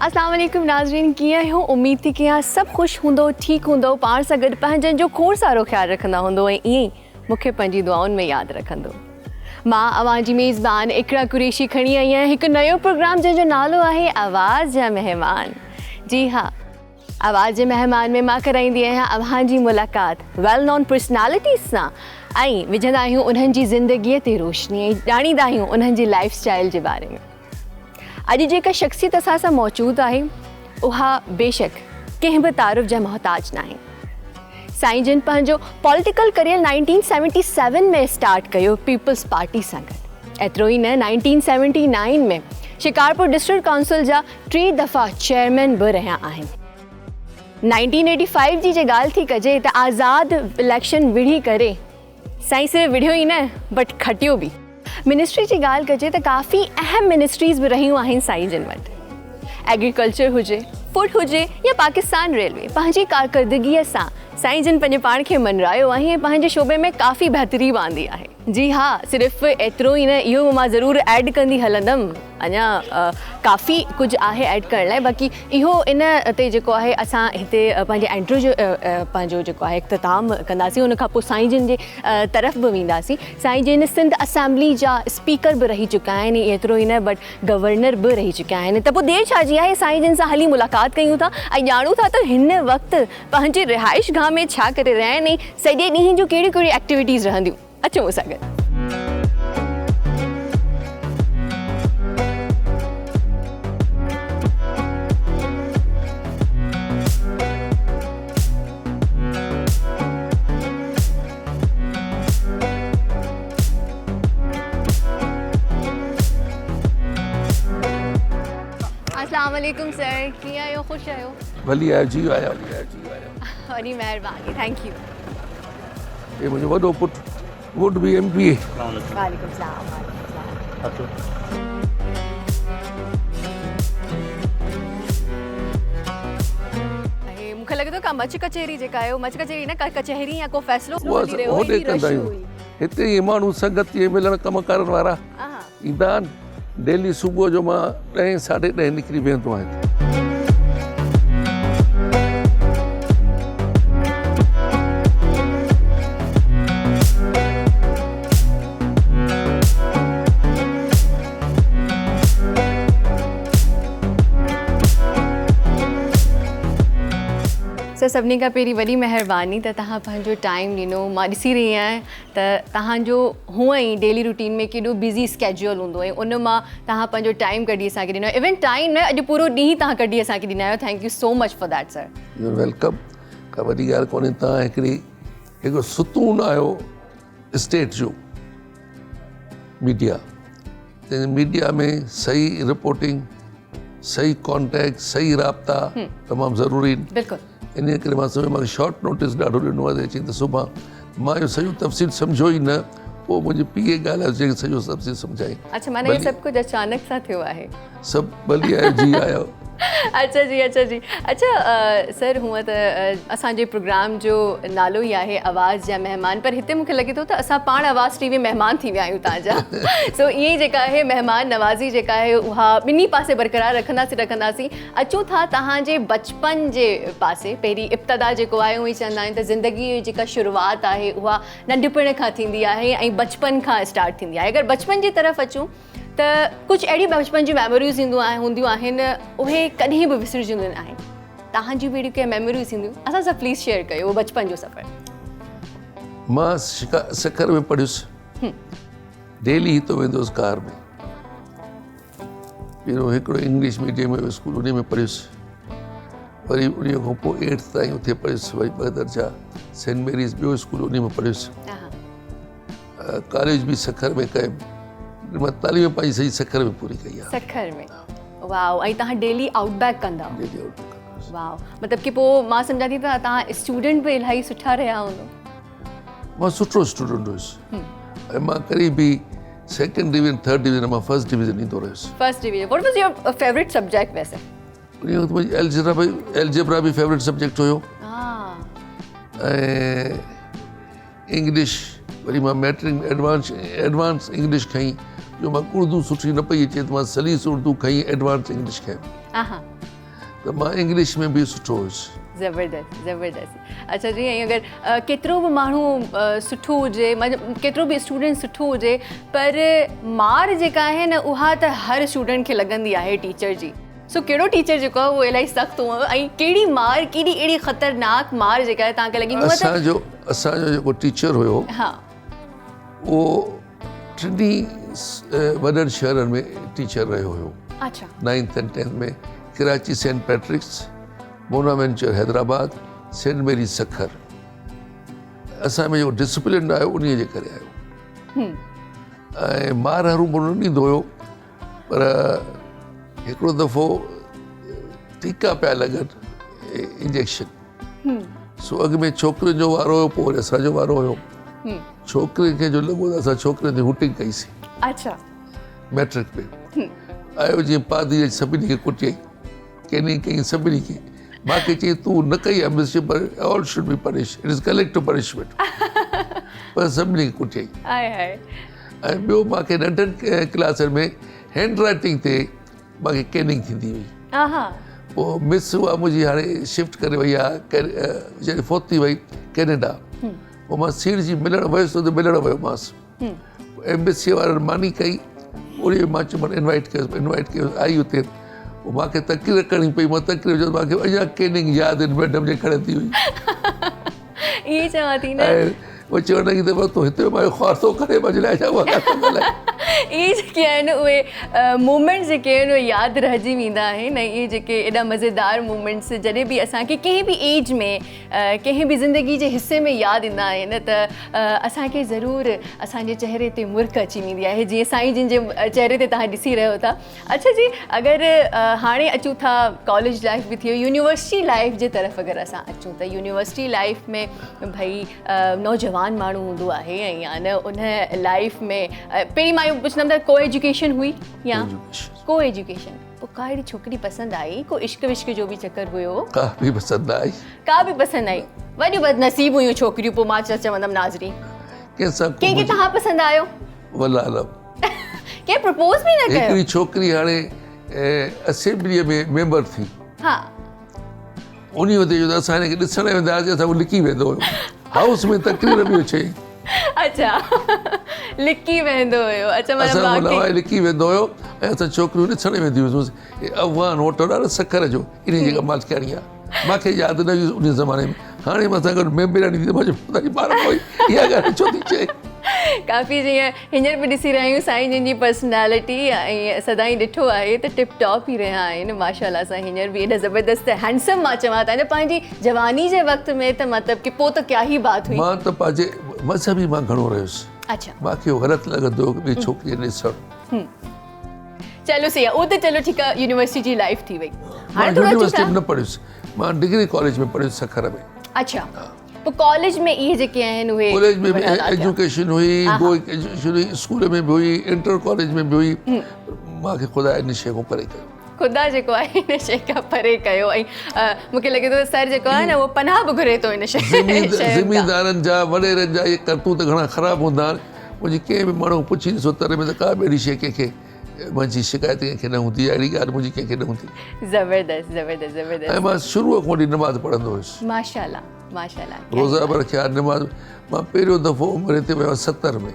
اسلام عليڪم ناظرين ڪيئن آهيو اميد ٿي ڪيان سڀ خوش هوندو ٺيڪ هوندو پاڻ سان گڏ پنهنجن جو کوڙ سارو خيال رکندا هوندو ۽ ائين ئي مون کي پنهنجي دعائن ۾ ياد رکندو مان اوهان جي ميزبان اقرا قريشي کڻي آئي آهيان هڪ نيو پروگرام جنهن جو نالو آهي آواز جا مهمان جي ها آواز جي مهمان ۾ مان ڪرائيندي آهيان اوهان جي ملاقات ويل نون پرسنالٽيز سان ۽ وجهندا آهيون انهن جي زندگي تي روشني ۽ ڄاڻيندا آهيون انهن جي لائف اسٽائل جي باري ۾ اڄ جيڪا شخصيت اسان سان موجود آهي اها بيشڪ ڪنهن به تعارف جا محتاج ناهي سائين جن پنهنجو پوليٽيڪل ڪريئر 1977 ۾ اسٽارٽ ڪيو پيپلز پارٽي سان گڏ ايترو ئي نه 1979 ۾ شڪارپور ڊسٽرڪٽ ڪائونسل جا ٽي دفعا چيئرمين به رهيا آهن. 1985 جي جي ڳالهه ٿي ڪجي ته آزاد اليڪشن وڙهي ڪري سائين صرف وڙهيو ئي نه بٽ کٽيو به. منسٽري جي ڳالهه ڪجي ته ڪافي اهم منسٽريز به رهيون آهن سائين جن وٽ. ايگريڪلچر هجي، فوڊ هجي يا پاڪستان ريلوي پنهنجي ڪارڪردگيء سان سائين جن پنهنجي پاڻ کي مڃرايو آهي ۽ پنهنجي شعبي ۾ ڪافي بهتري به آندي آهي. جي ها صرف ايترو ئي نه اهو به مان ضرور ايڊ ڪندي هلندم اڃا ڪافي ڪجهه آهي ايڊ ڪرڻ لاء باقي اهو ان تي جيڪو آهي اسان هتي پنهنجي انٽرو جو پنهنجو جيڪو آهي اختتام ڪنداسين ان کان پوء سائين جن جي طرف به وينداسين سائين جن سنڌ اسيمبلي جا اسپيڪر به رهي چڪا آهن ايترو ئي نه بٽ گورنر به رهي چڪا آهن ته پوء دير ڇا جي آهي سائين جن سان هلي ملاقات ڪيون ٿا ۽ ڄاڻون ٿا ته هن وقت پنهنجي رهائش گاهه ۾ ڇا ڪري رهيا آهن ۽ سڄي ڏينهن جون ڪهڙيون ڪهڙيون ايڪٽيوٽيز رهنديون اچو مون سان گڏ. اسلام عليڪم سر ڪيئن آهيو خوش آهيو. ڀلي آيو جي آيا. وڏي مهرباني thank you. هي منهنجو وڏو پٽ ووڊ بي ايم پي اي. وعليڪم السلام وعليڪم السلام. اچو. هي مون کي لڳي ٿو ڪا مچ ڪچهري جيڪا آهي مچ ڪچهري نه ڪا ڪچهري يا ڪو فيصلو هلي رهيو هو هوڏي ڪندا آهيون هتي اهي ماڻهو سنگت جي ملڻ ڪم ڪارن وارا ايندا آهن ڊيلي صبح جو مان ڏهين ساڍي ڏهين نڪري ويهندو آهيان. سر سڀني کان پهرين وڏي مهرباني ته توهان پنهنجو ٽائيم ڏنو مان ڏسي رهي آهيان ته توهان جو هونء ئي ڊيلي روٽين ۾ ڪيڏو بزي اسڪيجوئل هوندو ۽ ان مان توهان پنهنجو ٽائيم ڪڍي اسان کي ڏنو ايون ٽائيم نه اڄ پورو ڏينهن توهان ڪڍي اسان کي ڏنا آهيو thank you so much for that sir. You are welcome ڪا وڏي ڳالهه ڪونهي توهان هڪڙي هڪ ستون آهيو اسٽيٽ جو ميڊيا تنهنجي ميڊيا ۾ صحيح رپورٽنگ صحيح ڪانٽيڪٽ صحيح رابطا تمام ضروري آهن بلڪل انهيء ڪري مان سمجهيو مان شارٽ نوٽيس ڏاڍو ڏنو آهي چي ته سڀان مان اهو سڄو تفصيل سمجهيو ئي نه پوء منهنجي پي اي ڳالهايو جنهن سڄو تفصيل سمجهائين اڇا معنيٰ اهو سڀ ڪجهه اچانڪ سان ٿيو آهي سڀ ڀلي آيو جي آيو اڇا جي اڇا جي اڇا سر هونء ته اسان جي پروگرام جو نالو ئي آهي آواز جا مهمان پر هتي مونکي لڳي ٿو ته اسان پاڻ آواز ٽي وي مهمان ٿي ويا آهيون توهان جا سو ائين ئي جيڪا آهي مهمان نوازي جيڪا آهي اها ٻنهي پاسي برقرار رکنداسين رکنداسين اچون ٿا توهان جي بچپن جي پاسي پهرين ابتدا جيڪو آهي اونئي چوندا آهن ته زندگي جي جيڪا شروعات آهي اها ننڍپڻ کان ٿيندي آهي ۽ بچپن کان اسٽارٽ ٿيندي آهي اگر بچپن جي طرف اچون ته ڪجهه اهڙيون بچپن جون ميموريز اينديون آهن هونديون آهن اهي ڪڏهن به وسرجنديون نه آهن توهان جون به اهڙيون ڪنهن ميموريز هونديون اسان سان پليز شيئر ڪيو اهو بچپن جو سفر. مان سکر ۾ پڙهيس ڊيلي هتو ويندو هوس ڪار ۾ پهريون هڪڙو انگلش ميڊيم هيو اسڪول انهي ۾ پڙهيس وري انهي کان پوء ايٽٿ تائين اتي پڙهيس وري ٻه درجا سينٽ ميريز ٻيو اسڪول انهي ۾ پڙهيس ڪاليج به سکر ۾ ڪيم مان تعليم پنهنجي سڄي سکر ۾ پوري ڪئي آهي سکر ۾ واو ۽ تهان ڊيلي آئوٽ بيڪ ڪندا ڊيلي آئوٽ بيڪ ڪندا واو مطلب ڪي پوء مان سمجهان ٿي ته تهان اسٽوڊنٽ به الاهي سٺا رهيا هوندو مان سٺو اسٽوڊنٽ هيس ۽ مان ڪڏهن به سيڪنڊ ڊويزن ٿرڊ ڊويزن مان فرسٽ ڊويزن ايندو رهيس. First division what was your favourite subject ويسي؟ ان وقت منهنجي الجبرا به الجبرا به فيورٽ سبجيڪٽ هيو ۽ انگلش وري مان ميٽرڪ ۾ ايڊوانس ايڊوانس انگلش کنئي جو مان اردو سٺي نه پئي اچي ته مان سليس اردو کنئي ايڊوانس انگلش کنيم. ته مان انگلش ۾ به سٺو هيس. زبردست زبردست اڇا جي ۽ اگر ڪيترو به ماڻهو سٺو هجي ڪيترو به اسٽوڊنٽ سٺو هجي پر مار جيڪا آهي نه اها ته هر اسٽوڊنٽ کي لڳندي آهي ٽيچر جي سو ڪهڙو ٽيچر جيڪو آهي اهو الاهي سخت هو ۽ ڪهڙي مار ڪهڙي اهڙي خطرناڪ مار جيڪا آهي توهان کي لڳي هونء ته اسان جو جيڪو ٽيچر هيو ها اهو ٽنهي وڏن شهرن ۾ ٽيچر رهيو هيو. اڇا. Ninth ۽ tenth ۾ Karachi Saint Patrick's, Bonaventure Hyderabad, Saint Mary's Sukkur. اسان ۾ جيڪو ڊسپلن آيو انهي جي ڪري آيو. ۽ مار هروڀرو نه ڏيندو هيو پر هڪڙو دفعو ٽيڪا پيا لڳن انجيڪشن سو اڳ ۾ ڇوڪرين جو وارو هيو پوء وري اسان جو وارو هيو. ڇوڪرين کي جو لڳو ته اسان ڇوڪرين تي هوٽنگ ڪئي سين. اڇا. ميٽرڪ ۾ آيو جيئن پادري اچي سڀني کي ڪٽيائين. ڪيني ڪئي سڀني کي. مان کي چيائين تون نه ڪئي آهي مسچيف پر all should be punish it is collective punishment. پر سڀني کي ڪٽيائين. High high. ۽ ٻيو مان کي ننڍن ڪلاسن ۾ هينڊ رائٽنگ تي مان کي ڪيننگ ٿيندي هئي. اها. پوء مس اها منهنجي هاڻي شفٽ ڪري وئي آهي ويچاري فوت ٿي وئي ڪينيڊا. پوء مان سيڙجي ملڻ ويس ته ملڻ ويومانس. ايمبسيء وارن ماني ڪئي، انهيء ۾ مان چيو مان انوائيٽ ڪيس، انوائيٽ ڪيس آئي اتي. پوء مان کي تقرير ڪرڻي پئي، مان تقرير چيو مان کي اڃا ڪيننگ ياد آهن ميڊم جي کڻندي هئي. ائين چوان ٿي نه. ۽ پوء چوڻ لڳي ته تون هتي به خوار ٿو ڪرين منهنجي لاء ڇا اها ڳالهه ٿو ڳالهائين. اهي جيڪي آهن اهي مومينٽس جيڪي آهن اهي ياد رهجي ويندا آهن ۽ اهي جيڪي ايڏا مزيدار مومينٽس جڏهن به اسان کي ڪنهن به ايج ۾ ڪنهن به زندگي جي حصي ۾ ياد ايندا آهن ته اسان کي ضرور اسان جي چهري تي مرڪ اچي ويندي آهي جيئن سائين جن جي چهري تي توهان ڏسي رهيو ٿا اڇا جي اگر هاڻي اچون ٿا ڪاليج لائف به ٿي وئي يونيورسٽي لائف جي طرف اگر اسان اچون ته يونيورسٽي لائف ۾ ڀئي نوجوان ماڻهو هوندو آهي ۽ يا نه ان لائف ۾ پهرين مان اهو پڇندم ته ڪو ايجوڪيشن هئي يا ڪو ايجوڪيشن پوء ڪا اهڙي ڇوڪري پسند آئي؟ ڪو عشق وشق جو به چڪر هيو؟ ڪا به پسند نه آئي. ڪا به پسند نه آئي. وڏيون بدنصيب هيون ڇوڪريون پوء مان چوندم ناظرين. ڪنهن سان ڪو ڪنهن کي توهان پسند آيو؟ والله عالم. ڪنهن پرپوز به نه ڪيو؟ هڪڙي ڇوڪري هاڻي اسيمبليء ۾ ميمبر ٿي. ها. انهيء وقت جو ته اسان هن کي ڏسڻ ويندا هئاسين، اسان کان لڪي ويندو هيو. هائوس ۾ تقرير به چئي. اڇا لڪي ويندو هيو. اڇا معنيٰ اسان کان باقي لوائي لڪي ويندو هيو ۽ اسان ڇوڪريون ڏسڻ وينديون هيون. هي افغان هوٽل آهي نه سکر جو، انهيء جي جيڪا مالڪياڻي آهي. مان کي ياد نه هئي انهيء زماني ۾. هاڻي مان سان گڏ ميمبرياڻي ٿي ته مان چيو پتو ناهي ٻار ڪوئي اها ڳالهه ڇو ٿي چئي. ڪافي جيئن هينئر به ڏسي رهيا آهيون سائين جن جي پرسنالٽي ۽ سدائين ڏٺو آهي ته ٽپ ٽاپ ئي رهيا آهن ماشاءالله سان هينئر به ايڏا زبردست هينڊسم مان چوان ته پنهنجي جواني جي وقت ۾ ته مطلب ڪي پو ته ڪيا هي بات هئي. مان ته پنهنجي مذهبي مان گهڻو رهيس. اڇا. مان کي اهو غلط لڳندو هو ڪي ٻي ڇوڪري ڏسڻ. چلو صحيح آهي اهو ته چلو ٺيڪ آهي يونيورسٽي جي لائيف ٿي وئي. مان يونيورسٽي ۾ نه پڙهيس مان ڊگري ڪاليج ۾ پڙهيس سکر ۾. اڇا. پوء ڪاليج ۾ اهي جيڪي آهن اهي ڪاليج ۾ به ايجوڪيشن هئي گو ايجوڪيشن هئي اسڪول ۾ به هئي انٽر ڪاليج ۾ به هئي مان کي خدا ان شيء کان پري ڪيو. خدا جيڪو آهي ان شيء کان پري ڪيو ۽ مون کي لڳي ٿو ته سر جيڪو آهي نه اهو پناهه به گهري ٿو ان شيء کان. زميندارن جا وڏيرن جا اهي ڪرتوت گهڻا خراب هوندا آهن منهنجي ڪنهن به ماڻهو پڇي ڏسو تر ۾ ته ڪا به اهڙي شيء ڪنهن کي منهنجي شڪايت ڪنهن کي نه هوندي اهڙي ڳالهه منهنجي ڪنهن کي نه هوندي. زبردست زبردست زبردست. ۽ مان شروع کان وٺي نماز پڙهندو هيس. ماشاءالله ماشاءالله. روزا به رکيا نماز مان پهريون دفعو عمري تي ويو 70 ۾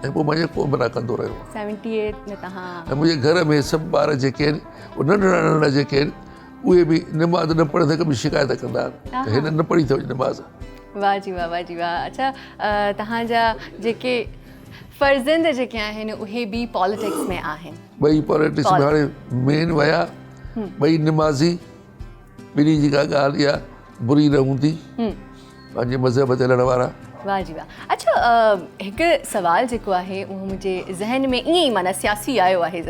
۽ پوء مان يڪو عمرا ڪندو رهيو. 78 ۾ تهان. ۽ منهنجي گهر ۾ سڀ ٻار جيڪي آهن اهي ننڍڙا ننڍڙا جيڪي آهن اهي به نماز نه پڙهندي ڪڏهن شڪايت ڪندا آهن ته هن نه پڙهي اٿو نماز. واه جي واه واه جي واه اڇا تهان جا جيڪي فرزند جيڪي آهن اهي به پاليٽڪس ۾ آهن. ٻئي پاليٽڪس ۾ هاڻي مين ويا ٻئي نمازي ٻنهي جي ڪا ڳالهه اها بري نه هوندي پنهنجي مذهب تي هلڻ وارا. واه جي واه اڇا هڪ سوال جيڪو آهي اهو منهنجي ذهن ۾ ائين ئي معنيٰ سياسي آيو آهي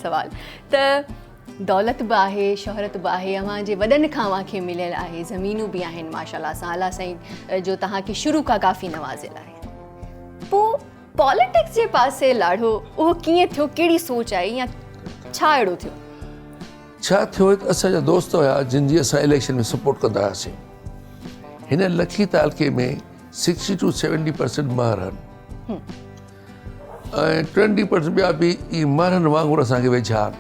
سوال ته دولت به آهي شهرت به آهي اوهان جي وڏن کان اوهان کي مليل آهي زمينون به آهن ماشاءالله سان الله سائين جو توهان کي شروع کان ڪافي نوازيل آهي پوء پاليٽڪس جي پاسي لاڙو اهو ڪيئن ٿيو ڪهڙي سوچ آئي يا ڇا اهڙو ٿيو؟ ڇا ٿيو ته اسان جا دوست هيا جن جي اسان اليڪشن ۾ سپورٽ ڪندا هياسين هن لکي تعلقي ۾ 60 ٽو 70 پرسنٽ مهر آهن ۽ 20 پرسنٽ ٻيا به اهي مهرن وانگر اسان کي ويجها آهن.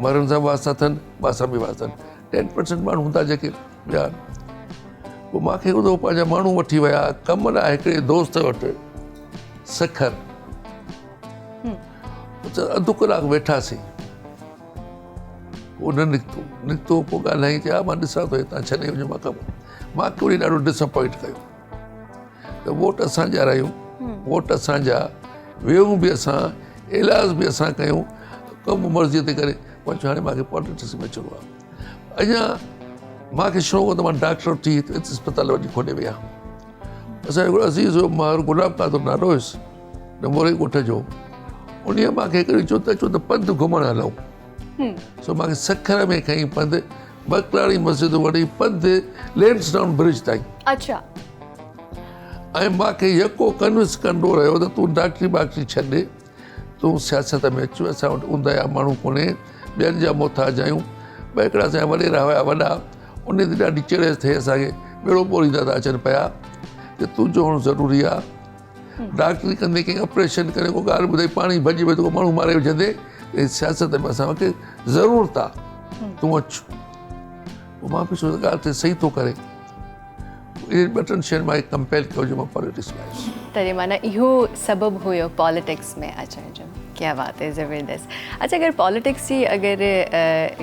مهرن سان به واسطا اٿن، مان سان به واسطا آهن. 10% ماڻهو هوندا جيڪي ٻيا آهن. پوء مان کي هڪ دفعو پنهنجا ماڻهو وٺي ويا ڪم لاء هڪڙي دوست وٽ سکر. اتي اڌ ڪلاڪ ويٺاسين. هو نه نڪتو. نڪتو پوء ڳالهائين چي ها مان ڏسان ٿو هتان ڇڏي وڃو مان ڪم. مان کي وري ڏاڍو ڊسپوائنٽ ڪيو. ته ووٽ اسان ڏيارايون، ووٽ اسان جا، ويهون به اسان، ايلاز به اسان ڪيون، ڪم مرضيء تي ڪري. مان چيو هاڻي مان کي پاليٽڪس ۾ اچڻو آهي. اڃا مان کي شوق هو ته مان ڊاڪٽر ٿي هتي اسپتال وڃي کولي ويهان. اسان جو هڪڙو عزيز هيو ماهر گلاب قادر نالو هيس، نموري ڳوٺ جو. انهيء مان کي هڪ ڏينهن چيو ته اچو ته پنڌ گهمڻ هلون. سو مان کي سکر ۾ کئين پنڌ بڪراڻي مسجد وٺي پنڌ لينس ڊائون برج تائين. اڇا. ۽ مان کي يڪو ڪنوينس ڪندو رهيو ته تون ڊاڪٽري باڪٽري ڇڏ، تون سياست ۾ اچ، اسان وٽ اونداهيا ماڻهو ڪونهي، ٻين جا محتاج آهيون. ٻه هڪڙا اسان جا وڏيرا هيا وڏا، انهي تي ڏاڍي چڙ ٿئي اسان کي، ٻيڙو ٻوريندا ٿا اچن پيا ته تنهنجو هئڻ ضروري آهي. ڊاڪٽري ڪندي ڪنهن آپريشن ڪري ڪو ڳالهه ٻڌائي پاڻ ئي ڀڄي ويندو ڪو ماڻهو ماري وجهندي ته سياست ۾ اسان کي ضرورت آ تون اچ. پوء مان به سوچيو ڳالهه ته صحيح ٿو ڪري. انهن ٻه ٽن شين مان ڪمپيل ڪيو جو مان پاليٽڪس ۾ آيس. تڏهن معنيٰ اهو سبب هيو پاليٽڪس ۾ اچڻ جو. ڪيا بات هي زبردست. اڇا اگر پاليٽڪس جي اگر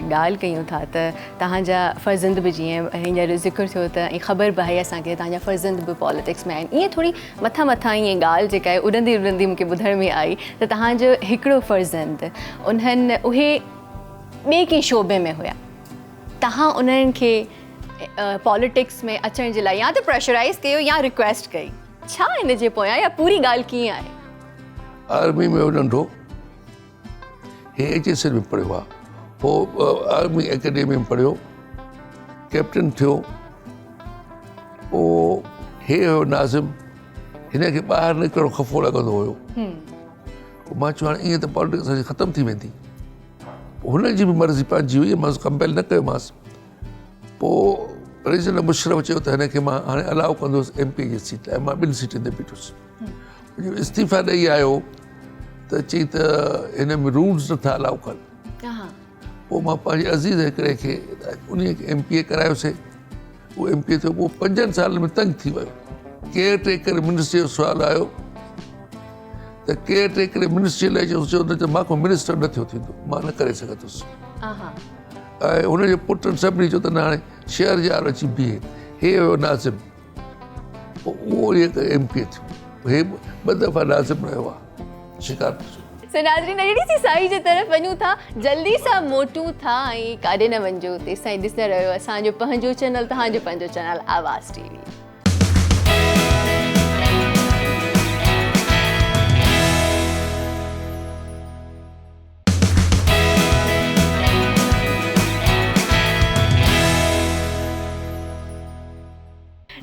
ڳالهه ڪيون ٿا ته توهان جا فرزند به جيئن هينئر ذڪر ٿيو ته ۽ خبر به آهي اسان کي توهان جا فرزند به پاليٽڪس ۾ آهن ائين ٿوري مٿان مٿان ائين ڳالهه جيڪا آهي اڏندي اڏندي مون کي ٻڌڻ ۾ آئي ته توهان جو هڪڙو فرزند انهن اهي ٻئي ڪنهن شعبي ۾ هيا توهان انهن کي پاليٽڪس ۾ اچڻ جي لاء يا ته پريشرائز ڪيو يا رڪويسٽ ڪئي ڇا ان جي پويان يا پوري ڳالهه ڪيئن آهي؟ آرمي ۾ هو ننڍو هي ايڇ ايس ايل ۾ پڙهيو آهي پوء آرمي اڪيڊمي ۾ پڙهيو ڪيپٽن ٿيو پوء هي هيو ناظم هن کي ٻاهر نڪرڻ خفو لڳندو هيو پوء مان چيو هاڻي ائين ته پاليٽڪس اسان جي ختم ٿي ويندي هن جي به مرضي پنهنجي هئي مان ڪمپيل نه ڪيومانس پوء پريزيڊنٽ مشرف چيو ته هن کي مان هاڻي الاؤ ڪندس ايم پي جي سيٽ لاء مان ٻن سيٽن تي بيٺس جو استعيفا ڏئي آيو ته چئي ته هن ۾ رولز نٿا الاؤ ڪن. پوء مان پنهنجي عزيز هڪڙي کي انهيء کي ايم پي اي ڪرايوسي. اهو ايم پي اي ٿيو پوء پنجن سالن ۾ تنگ ٿي ويو. ڪيئر ٽيڪر منسٽري جو سوال آيو ته ڪيئر ٽيڪر منسٽري لاء چيو چيو نه ته مان ڪو منسٽر نه ٿيو ٿيندو مان نه ڪري سگهندس. ۽ هن جي پٽن سڀني چيو ته نه هاڻي شهر يار اچي بيهي. هي هيو ناظم. پوء اهو وري هڪ ايم پي اي ٿيو. هي ٻه دفعا ناظم رهيو آهي شڪارپور جو. سو ناظرين اهڙي سي سائي جي طرف وڃون ٿا جلدي سان موٽون ٿا ۽ ڪاڏي نه وڃجو تيستائين ڏسندا رهيو اسان جو پنهنجو چينل توهان جو پنهنجو چينل آواز ٽي وي.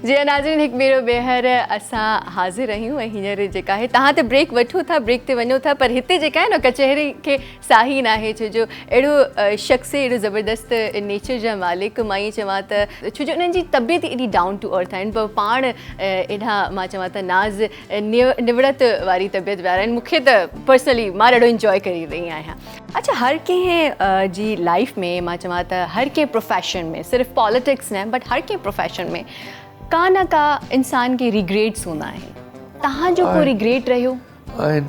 جي ناظرين هڪ ڀيرو ٻيهر اسان حاضر آهيون ۽ هينئر جيڪا آهي توهان ته بريڪ وٺو ٿا بريڪ تي وڃو ٿا پر هتي جيڪا آهي نه ڪچهري کي ساهي ناهي ڇو جو اهڙو شخص اهڙو زبردست نيچر جا مالڪ مان ائين چوان ته ڇو جو انهن جي طبيعت ايڏي ڊائون ٽو ارٿ آهن پر پاڻ ايڏا مان چوان ته ناز نوڙت واري طبيعت وارا آهن مونکي ته پرسنلي مان ڏاڍو انجوائي ڪري رهي آهيان. اڇا هر ڪنهن جي لائيف ۾ مان چوان ته هر ڪنهن پروفيشن ۾ صرف پاليٽڪس نه بٽ هر ڪنهن پروفيشن ۾ ڪا نه ڪا انسان کي ريگريٽس هوندا آهن توهان جو ڪو ريگريٽ رهيو؟ آهن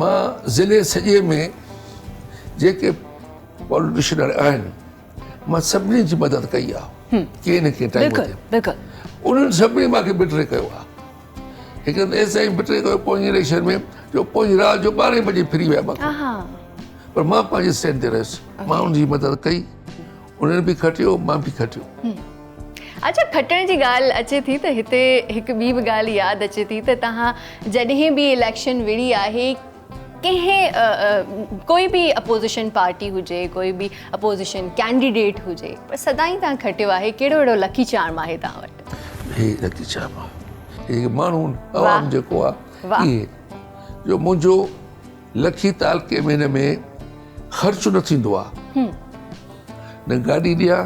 مان ضلعي سڄي ۾ جيڪي پاليٽيشن آهن مان سڀني جي مدد ڪئي آهي ڪنهن نه ڪنهن ٽائيم تي بلڪل انهن سڀني مانکي بٽري ڪيو آهي هڪ هنڌ ايستائين بٽري ڪيو پوئين اليڪشن ۾ جو پوئين رات جو ٻارهين بجي ڦري ويا مان پر مان پنهنجي اسٽينڊ تي رهيس مان ان جي مدد ڪئي انهن به کٽيو مان به کٽيو. اڇا کٽڻ جي ڳالهه اچي ٿي ته هتي هڪ ٻي به ڳالهه ياد اچي ٿي ته توهان جڏهن به اليڪشن وڙهي آهي ڪنهن ڪوئي به اپوزيشن پارٽي هجي ڪوئي به اپوزيشن ڪينڊيڊيٽ هجي پر سدائين توهان کٽيو آهي ڪهڙو اهڙو لڪي چارم آهي توهان وٽ؟ هي لڪي چارم آهي هي ماڻهو عوام جيڪو آهي اهي جو منهنجو لکي تعلقي ۾ هن ۾ خرچ نه ٿيندو آهي نه گاڏي ڏيان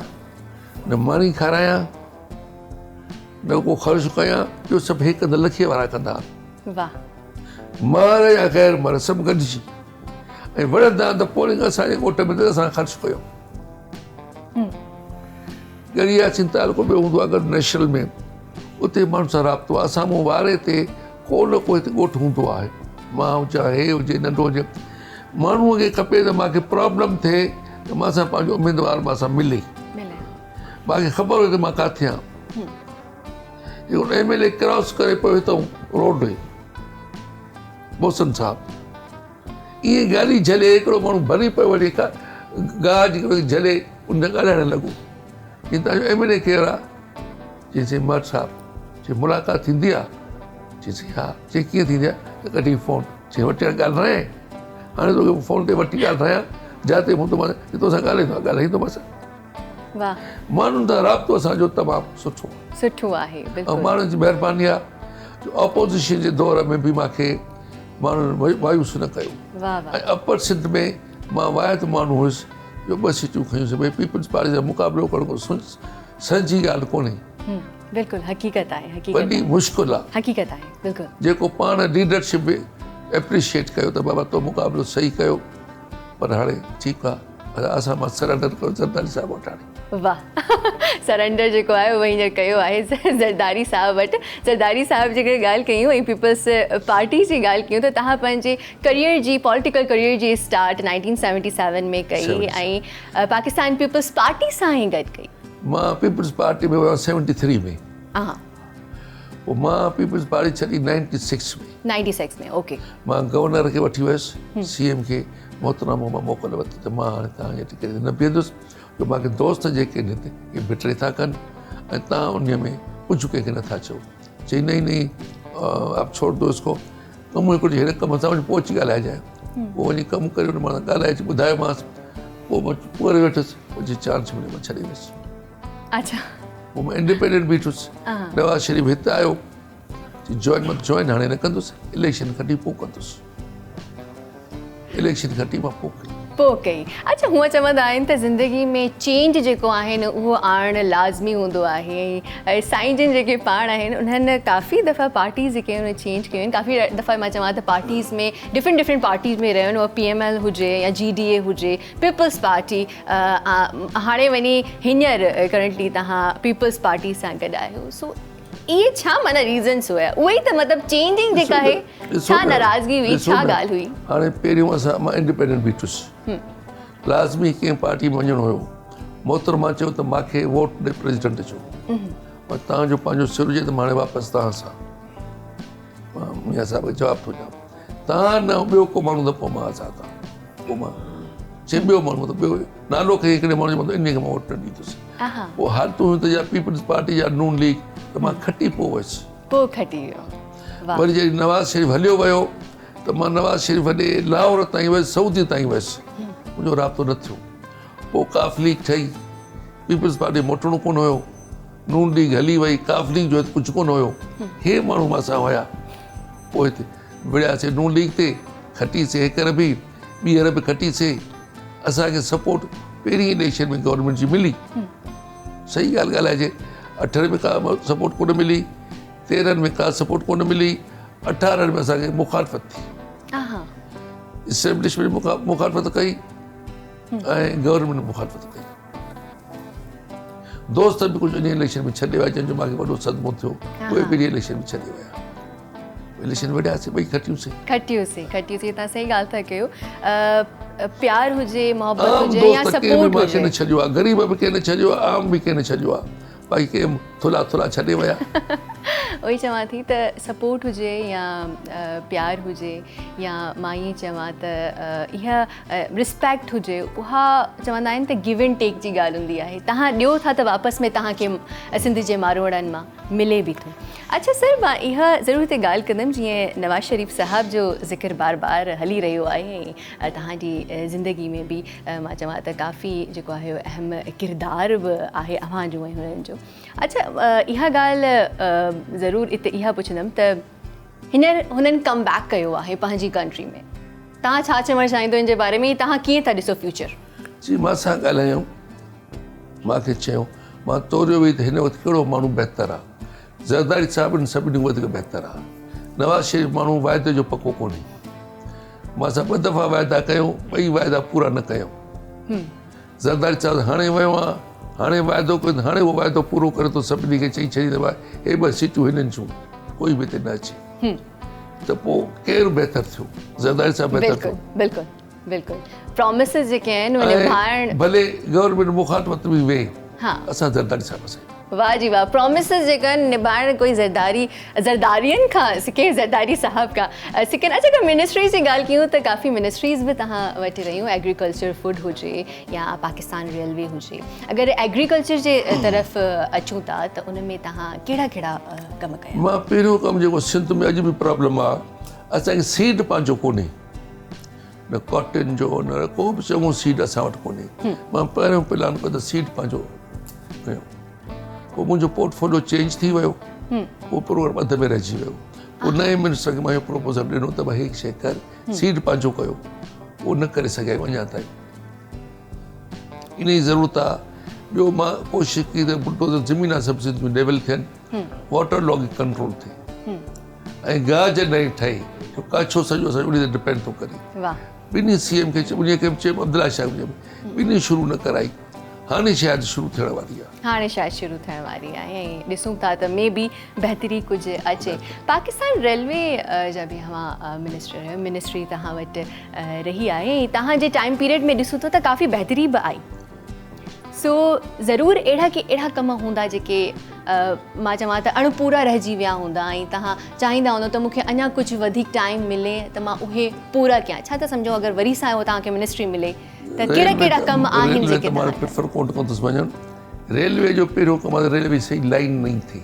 نه ماني کارايان نه ڪو خرچ ڪيان اهو سڀ هي ڪندا لکي وارا ڪندا واهه مار يا غير مار سڀ گڏجي ۽ وڙهندا آهن ته پولنگ اسان جي ڳوٺ ۾ ته اسان خرچ ڪيو. ڳڙهي ياسين تعلقو ٻيو هوندو آهي اگر نيشنل ۾ اتي ماڻهن سان رابطو آهي. اسان مون واري تي ڪو نه ڪو هتي ڳوٺ هوندو آهي. مان هجان هي هجي ننڍو هجي ماڻهوء کي کپي ته مان کي پرابلم ٿئي ته مان سان پنهنجو اميدوار مان سان ملي. مان کي خبر هجي ته مان ڪاٿي آهيان. هڪڙو ايم ايل اي ڪراس ڪري پيو هتان روڊ محسن صاحب ائين گاڏي جهلي هڪڙو ماڻهو ڀري پيو وڃي ڪا گاهه جي جهلي ان سان ڳالهائڻ لڳو چي تنهنجو ايم ايل اي ڪير آ؟ چي سائين مهر صاحب. چي ملاقات ٿيندي آ؟ چي سائين ها. چي ڪيئن ٿيندي آ؟ ته ڪڍي فون. چي وٺي ڳالهرائين هاڻي توکي فون تي وٺي ڳالهرايان جاتي هوندومانس چي توسان ڳالهائيندو آ ڳالهائيندومانس. واھ. ماڻهن سان رابطو اسان جو تمام سٺو آهي. سٺو آهي بلڪل. ۽ ماڻهن جي مهرباني آهي جو اپوزيشن جي دور ۾ به مان کي ماڻهن مايوس نه ڪيو. واھ واھ. ۽ اپر سنڌ ۾ مان واحد ماڻهو هيس جو ٻه سيٽون کنيون سي ڀئي پيپلز پارٽي سان مقابلو ڪرڻ ڪو سهنجي ڳالهه ڪونهي. بلڪل حقيقت آهي حقيقت وڏي مشڪل آهي. حقيقت آهي بلڪل. جيڪو پاڻ ليڊرشپ به اپريشيٽ ڪيو ته بابا تو مقابلو صحيح ڪيو پر هاڻي ٺيڪ آهي. اسان مان سرنڊر ڪيو زرداري صاحب وٽ هاڻي. واھ سرنڊر جيڪو آهي اهو هينئر ڪيو آهي زرداري صاحب وٽ. زرداري صاحب جي ڪري ڳالهه ڪيون ۽ پيپلز پارٽي جي ڳالهه ڪيون ته توهان پنهنجي ڪريئر جي پوليٽيڪل ڪريئر جي اسٽارٽ 1977 ۾ ڪئي ۽ پاڪستان پيپلز پارٽي سان ئي گڏ ڪئي. مان پيپلز پارٽي ۾ ويو 73 ۾. ها. پوء مان پيپلز پارٽي ڇڏي 96 ۾. 96 ۾ اوڪي. مان گورنر کي وٺي ويس سي ايم کي محترم مان موڪل ورتي ته مان هاڻي توهان جي ٽڪيٽ تي نه بيهندس جو مان کي دوست جيڪي آهن هتي اهي بٽري ٿا ڪن ۽ توهان انهي ۾ ڪجهه ڪنهن کي نٿا چئو. چئي نهين نهين آپ ڇوڙ دو اس ڪو ڪم هڪڙو هن ڪم سان وڃي پوء اچي ڳالهائجانء. پوء وڃي ڪم ڪري ان مان ڳالهائي اچي ٻڌايومانس پوء مان چپ ڪري ويٺس پوء جي چانس مليو مان ڇڏي ويس. اڇا. پوء مان انڊيپينڊنٽ بيٺس. نواز شريف هت آيو چي جوائن مان جوائن هاڻي نه ڪندس اليڪشن کٽي پوء ڪندس. اليڪشن کٽي مان پوء ڪئي. پوء ڪئي. اڇا هونء چوندا آهن ته زندگي ۾ چينج جيڪو آهي نه اهو آڻڻ لازمي هوندو آهي ۽ سائين جن جيڪي پاڻ آهن انهن ڪافي دفعا پارٽيز جيڪي آهن اهي چينج ڪيون آهن ڪافي دفعا مان چوان ته پارٽيز ۾ ڊفرنٽ ڊفرنٽ پارٽيز ۾ رهيا آهن اها پي ايم ايل هجي يا جي ڊي اي هجي پيپلز پارٽي هاڻي وڃي هينئر ڪرنٽلي توهان پيپلز پارٽي سان گڏ آهيو سو اهي ڇا معنيٰ ريزنس هيا اهي ئي ته مطلب چينجنگ جيڪا آهي ڇا ناراضگي هئي ڇا ڳالهه هئي؟ هاڻي پهريون اسان مان انڊيپينڊنٽ بيٺس لازمي ڪنهن پارٽي ۾ وڃڻو هيو محترمه چيو ته مانکي ووٽ ڏي پريزيڊنٽ جو پر توهان جو پنهنجو سر هجي ته مان هاڻي واپس توهان سان مان ميان صاحب کي جواب ٿو ڏيان توهان نه ٻيو ڪو ماڻهو ته پوء مان آزاد آهيان پوء مان چي ٻيو ماڻهو ته ٻيو نالو کڻي هڪڙي ماڻهو جو مان انهي کي مان ووٽ نه ڏيندس پوء حالتون هيون ته يا پيپلز پارٽي يا نون ليگ ته مان کٽي پوء ويس. پوء کٽي ويو. واهه. وري جڏهن نواز شريف هليو ويو ته مان نواز شريف ڏي لاهور تائين ويس سعودي تائين ويس منهنجو رابطو نه ٿيو. پوء قاف ليگ ٺهي پيپلز پارٽي موٽڻو ڪونه هيو نون ليگ هلي وئي قاف ليگ جو هت ڪجهه ڪونه هيو هي ماڻهو مان سان هيا پوء هت وڙهياسين نون ليگ تي کٽيسين هيڪر به ٻيهر به کٽيسين. اسان کي سپورٽ پهرين اليڪشن ۾ گورنمينٽ جي ملي. صحيح ڳالهه ڳالهائجي اٺن ۾ ڪا سپورٽ ڪونه ملي، تيرهن ۾ ڪا سپورٽ ڪونه ملي، اٺارهن ۾ اسان کي مخالفت ٿي. اسيمبلشمينٽ مخالفت ڪئي ۽ گورنمينٽ مخالفت ڪئي. دوست به ڪجهه انهي اليڪشن ۾ ڇڏي ويا جن جو مانکي وڏو صدمو ٿيو اهي به انهي اليڪشن ۾ ڇڏي ويا. اليڪشن وڙهياسين ٻئي کٽيوسين. کٽيوسين کٽيوسين تان صحيح ڳالهه ٿا ڪيو پيار هجي محبت هجي يا سپورٽ هجي. ڪنهن نه ڇڏيو آ غريب به ڪنهن نه ڇڏيو آ عام به ڪنهن نه ڇڏيو آ باقي ڪي ٿلها ٿلها ڇڏي ويا. اهو ئي چوان ٿي ته سپورٽ هجي يا پيار هجي يا مان ائين چوان ته اها رسپيڪٽ هجي اها چوندا آهن ته گيو اينڊ ٽيڪ جي ڳالهه هوندي آهي تهان ڏيو ٿا ته واپس ۾ تهان کي سنڌ جي ماروئڙن مان ملي به ٿو. اڇا سر مان اها ضرور هتي ڳالهه ڪندم جيئن نواز شريف صاحب جو ذڪر بار بار هلي رهيو آهي ۽ توهان جي زندگي ۾ به مان چوان ته ڪافي جيڪو آهي اهم ڪردار به آهي اوهان جو ۽ هنن جو. اڇا اها ڳالهه ضرور هتي اها پڇندم ته هينئر هنن ڪم بيڪ ڪيو آهي پنهنجي ڪنٽري ۾ توهان ڇا چوڻ چاهيندو ان جي باري ۾ توهان ڪيئن ٿا ڏسو فيوچر؟ جي مان سان ڳالهايائون مان کي چيو مان توريو وئي ته هن وقت ڪهڙو ماڻهو بهتر آ زرداري صاحب ان سڀني کان وڌيڪ بهتر آ نواز شريف ماڻهو واعدي جو پڪو ڪونهي مان سان ٻه دفعا واعدا ڪيو، ٻئي واعدا پورا نه ڪيو. زرداري صاحب هاڻي ويو آ، هاڻي واعدو ڪيو ته هاڻي اهو واعدو پورو ڪري ٿو، سڀني کي چئي ڇڏي ته ڀاء هي ٻه سيٽون هنن جون، ڪوئي به هتي نه اچي. ته پوء ڪير بهتر ٿيو؟ زرداري صاحب بهتر ٿيو. بلڪل بلڪل پرامسز جيڪي آهن اهي نڀائڻ، ڀلي گورنمينٽ مخالفت ۾ ويهي، اسان زرداري صاحب سان. واھ جي واھ، پرامسز جيڪا آهن نڀائڻ ڪوئي زرداري زردارين کان سکي، زرداري صاحب کان سکن. اڇا اگر منسٽريز جي ڳالهه ڪيون ته ڪافي منسٽريز به توهان وٽ رهيون، ايگريڪلچر فوڊ هجي يا پاڪستان ريلوي هجي. اگر ايگريڪلچر جي طرف اچون ٿا ته ان ۾ توهان ڪهڙا ڪهڙا ڪم ڪيا؟ مان پهريون ڪم جيڪو سنڌ ۾ اڄ به پرابلم آ، اسان کي سيڊ پنهنجو ڪونهي، نه ڪاٽن جو نه ڪو به چڱو سيڊ اسان وٽ ڪونهي. مان پهريون پلان ڪيو ته سيڊ پنهنجو ڪيو، پوء منهنجو پورٽ فوليو چينج ٿي ويو، اهو پروگرام اڌ ۾ رهجي ويو. پوء نئين منسٽر کي مان اهو پروپوزل ڏنو ته ڀاء هي شيء ڪر، سيڊ پنهنجو ڪيو، اهو نه ڪري سگهيا آهيون اڃا تائين، ان جي ضرورت آهي. ٻيو مان ڪوشش ڪئي ته بلڊوزر زمين سڀ سنڌ ۾ ليول ٿين، واٽر لاگنگ ڪنٽرول ٿئي ۽ گاج نئين ٺهي، جو ڪاڇو سڄو اسان ان تي ڊپينڊ ٿو ڪري. ٻنهي سي ايم کي چيم، انهي کي به چيم، عبدالله شاهه کي چيم، ٻنهي شروع نه ڪرائي، هاڻي شايد شروع ٿيڻ واري آهي. هاڻي شايد شروع ٿيڻ واري آهي ۽ ڏسون ٿا ته مي بي بهتري ڪجهه اچي. پاڪستان ريلوي جا به اوهان منسٽر آهيو، منسٽري توهان وٽ رهي آهي ۽ توهان جي ٽائيم پيريڊ ۾ ڏسون ٿا ته ڪافي بهتري به آئي، سو ضرور اهڙا ڪي اهڙا ڪم هوندا جيڪي مان چوان ته اڻ پورا رهجي ويا هوندا ۽ توهان چاهيندا هوندو ته مون کي اڃا ڪجهه وڌيڪ ٽائيم ملي ته مان اهي پورا ڪيان. ڇا ٿا سمجهو اگر وري سان اهو توهان کي منسٽري ملي ته ڪهڙا ڪهڙا ڪم آهن جيڪي مان پريفر ڪونه ڪندس وڃڻ. ريلوي جو پهريون ڪم آهي ريلوي صحيح لائين نئين ٿي،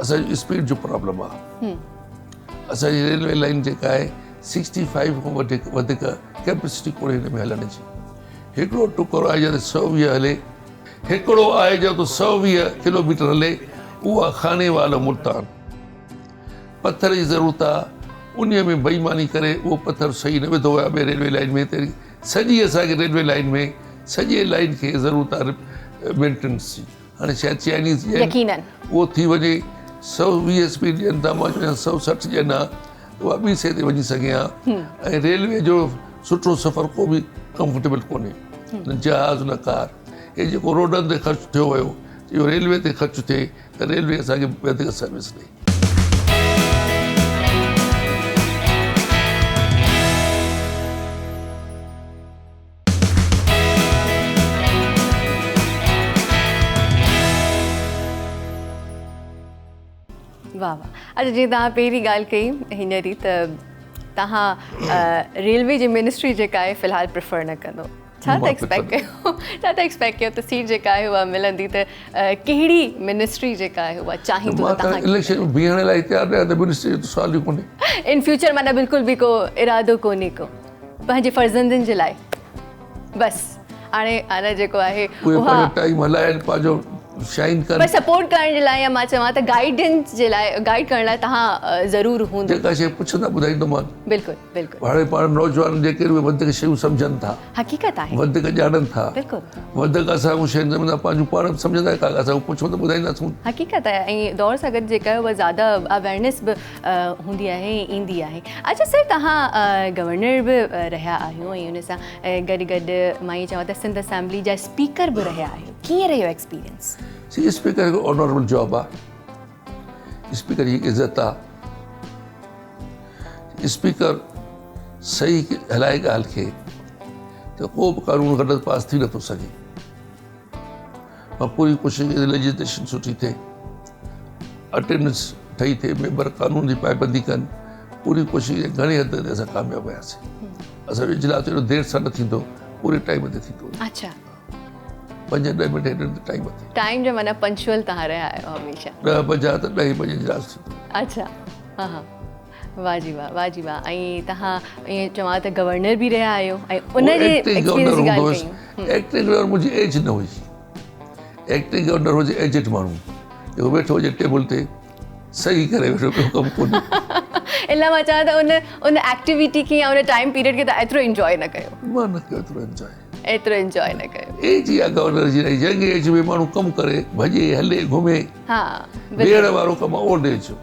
اسان جو اسپيڊ جو پرابلم آهي. اسان جي ريلوي لائين جيڪا آهي سڪسٽي فائيو کان وڌيڪ وڌيڪ ڪيپسٽي ڪونهي هن ۾ هلڻ جي. هڪڙو ٽڪرو آهي جتي 120 هلي، هڪڙو آهي جتي 120 ڪلوميٽر هلي، اهو آهي خانيوال ملتان. پٿر جي ضرورت آهي، انهيء ۾ بيماني ڪري اهو پٿر صحيح نه وڌو ويو آهي ٻي ريلوي لائين ۾. تنهن سڄي اسان کي ريلوي لائين ۾ سڄي لائين کي ضرورت آهي مينٽيننس جي. هاڻي شايد چائنيز ڏين اهو ٿي وڃي، 120 اسپيڊ ڏين ٿا، مان چوان 160 ڏين ها اها ٻي سئي تي وڃي سگهي ها. ۽ ريلوي جو سٺو سفر ڪو به ڪمفرٽيبل ڪونهي، نه جهاز نه ڪار. هي جيڪو روڊن تي خرچ ٿيو ويو اهو ريلوي تي خرچ ٿئي ته ريلوي اسان کي وڌيڪ سروس ڏئي. واهه واهه. اچا جيئن توهان پهرين ڳالهه ڪئي هينئر ئي ته توهان ريلوي جي منسٽري جيڪا آهي في الحال پريفر نه ڪندو، ڇا ٿا ايڪسپيڪٽ ڪيو، ڇا ٿا ايڪسپيڪٽ ڪيو ته سيٽ جيڪا آهي اها ملندي ته ڪهڙي منسٽري جيڪا آهي اها چاهيندو ته توهان کي؟ اليڪشن ۾ بيهڻ لاء تيار نه آهيان ته منسٽري جو ته سوال ئي ڪونهي. ان فيوچر معنيٰ بلڪل به ڪو ارادو ڪونهي ڪو پنهنجي فرزندن جي لاء بس هاڻي انا جيڪو آهي اهي پنهنجو ٽائيم هلائن، پنهنجو شائن ڪن، پر سپورٽ ڪرڻ جي لاء يا مان چوان ته گائيڊنس جي لاء، گائيڊ ڪرڻ لاء توهان ضرور هوندو. جيڪا شيء پڇندا ٻڌائيندومان. بلڪل بلڪل. هاڻي پاڻ نوجوان جيڪي اهي وڌيڪ شيون سمجهن ٿا. حقيقت آهي. وڌيڪ ڄاڻن ٿا. بلڪل. وڌيڪ اسان کان شيون سمجهندا، پنهنجون پاڻ به سمجهندا، ڪا اسان کان پڇو ته ٻڌائينداسون. حقيقت آهي ۽ دور سان گڏ جيڪا آهي اها زياده اويرنيس به هوندي آهي ۽ ايندي آهي. اڇا سر توهان گورنر به رهيا آهيو ۽ ان سان گڏ گڏ مان ائين چوان ته سنڌ اسيمبلي جا اسپيڪر به رهيا آهيو، ڪيئن رهيو ايڪسپيرينس؟ سي اسپيڪر هڪ آنربل جاب آ، اسپيڪر جي عزت آ، اسپيڪر صحيح هلائي ڳالهه کي ته ڪو به قانون غلط پاس ٿي نٿو سگهي. مان پوري ڪوشش ڪئي ته ليجسليشن سٺي ٿئي، اٽينڊنس ٺهي ٿئي، ميمبر قانون جي پابندي ڪن، پوري ڪوشش ڪئي، گهڻي حد تائين اسان ڪامياب وياسين. اسان جو اجلاس ايڏو دير سان نه ٿيندو، پوري ٽائيم تي ٿيندو. اڇا. 5 10 منٽ هيڏي ٽائيم تي. ٽائيم جو معنيٰ پنچوئل توهان رهيا آهيو هميشه. 10 بجا ته 10 بجي اجلاس ٿيندو. اڇا ها ها واه جي واه واه جي واه. ۽ توهان ائين چوان ته گورنر به رهيا آهيو ۽ ان جي ايڪسپيرينس جي ڳالهه ڪيون. ايڪٽنگ گورنر منهنجي ايج نه هئي. ايڪٽنگ گورنر هجي ايجڊ ماڻهو جيڪو ويٺو هجي ٽيبل تي صحيح ڪري ويٺو ٻيو ڪم ڪونهي. ان لاء مان چوان ته ان ان ايڪٽيوٽي کي يا ان ٽائيم پيريڊ کي توهان ايترو انجواء نه ڪيو. مان نه ڪيو ايترو انجواء. ايترو انجواء نه ڪيو. ايج اها گورنر جي رهي، ينگ ايج ۾ ماڻهو ڪم ڪري، ڀڄي، هلي، گهمي. ها ويهڻ وارو ڪم آهي اولڊ ايج جو.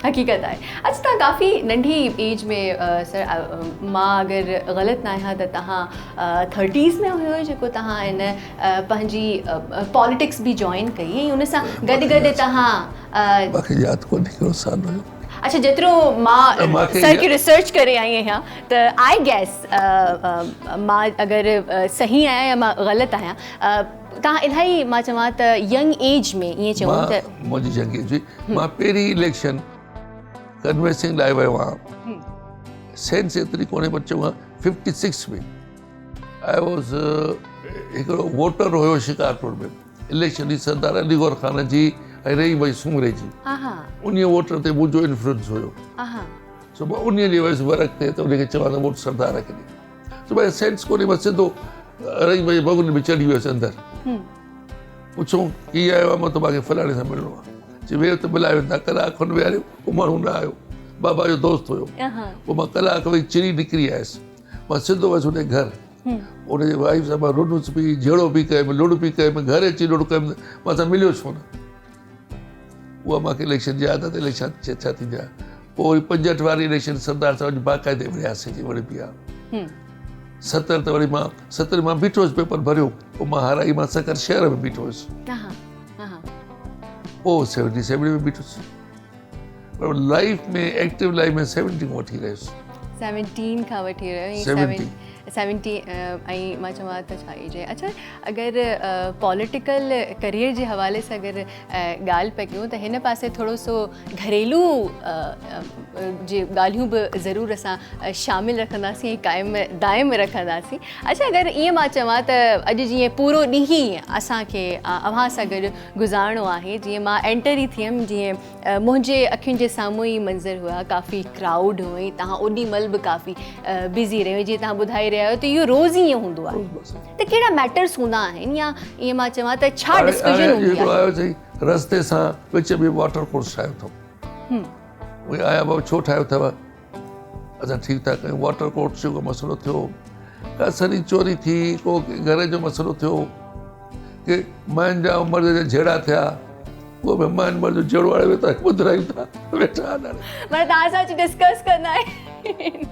حقيقت آهي. اڇا توهان ڪافي ننڍي ايج ۾ سر مان اگر غلط نه آهيان ته توهان ٿرٽيز ۾ هيو جيڪو توهان ان پنهنجي پاليٽڪس به جوائن ڪئي ۽ ان سان گڏ گڏ توهان مونکي ياد ڪونهي ڪهڙو سال هيو. اڇا جيترو مان سر کي ريسرچ ڪري آئي آهيان ته I guess مان اگر صحيح آهيان يا مان غلط آهيان توهان الاهي مان چوان ته ينگ ايج ۾ ائين چئون ته منهنجي ينگ ايج هئي مان پهرين اليڪشن ڪنوينسنگ لاء ويو آهيان سينس ايتري ڪونهي پر چوان 56 ۾ I was هڪڙو ووٽر هيو شڪارپور ۾ اليڪشن هئي سردار علي گور خان جي ۽ رحيم بخش سومري جي انهي ووٽر تي منهنجو انفلوئنس هيو سو مان انهي ڏي ويس ورڪ تي ته ان کي چوان ته ووٽ سردار کي ڏي سو مان سينس ڪونهي مان سڌو رحيم بخش بغل ۾ چڙهي ويس اندر پڇو ڪيئن آيو آهي مان ته مانکي فلاڻي سان ملڻو آهي چي ويهه ته ملايو ٿا ڪلاڪ کن ويهاريو اهو ماڻهو نه آيو بابا جو دوست هيو پوء مان ڪلاڪ ويهي چري نڪري آيس مان سڌو ويس ان جي گهر ان جي وائيف سان مان رنس به جهيڙو به ڪيم لڙ به ڪيم گهر اچي لڙ ڪيم مان سان مليو ڇو نه اها مانکي اليڪشن جي عادت اليڪشن ڇا ٿيندي آهي پوء وري 65 واري اليڪشن سردار صاحب جي باقاعدي وڙهياسين جي وڙهي پيا 70 ته وري مان 70 مان بيٺو هيس پيپر ڀريو پوء مان هارائي مان سکر شهر ۾ بيٺو هيس پوء 77 ۾ بيٺس پر لائيف ۾ ايڪٽو لائيف ۾ 17 کان وٺي رهيس. 17 کان وٺي رهيو ۽ 70 ۽ مان چوان ته ڇا ايج آهي. اڇا اگر پوليٽيڪل ڪريئر جي حوالي سان اگر ڳالهه پيا ڪيون ته هن پاسي ٿورو سو گهريلو جي ڳالهيون به ضرور اسان شامل رکنداسين ۽ قائم دائم رکنداسين. اڇا اگر ائين مان چوان ته اڄ جيئن پورو ڏينهن ئي اسان کي اوهان سان گڏ گذارڻو آهي جيئن مان اينٽر ئي ٿيم جيئن منهنجي اکين جي سامهون ئي منظر هيا ڪافي ڪرائوڊ هو ۽ توهان اوڏي مهل به ڪافي بزي رهيو جيئن توهان ٻڌائي رهيا آهيو ته اهو روز ئي ائين هوندو آهي ته ڪهڙا ميٽرس هوندا آهن يا ائين مان چوان ته ڇا ڊسڪشن هوندي آهي آيو چئي رستي سان وچ ۾ واٽر ڪورس ٺاهيو اٿو اهي آيا بابا ڇو ٺاهيو اٿو اسان ٺيڪ ٿا ڪيون واٽر ڪورس جو مسئلو ٿيو ڪا سري چوري ٿي ڪو گهر جو مسئلو ٿيو ڪي مائن جا مرد جا جهيڙا ٿيا اهو به مائن مرد جو جهيڙو هاڻي ويٺا ٻڌرايون ٿا ويٺا آهن هاڻي. معنيٰ توهان سان اچي ڊسڪس ڪندا آهن.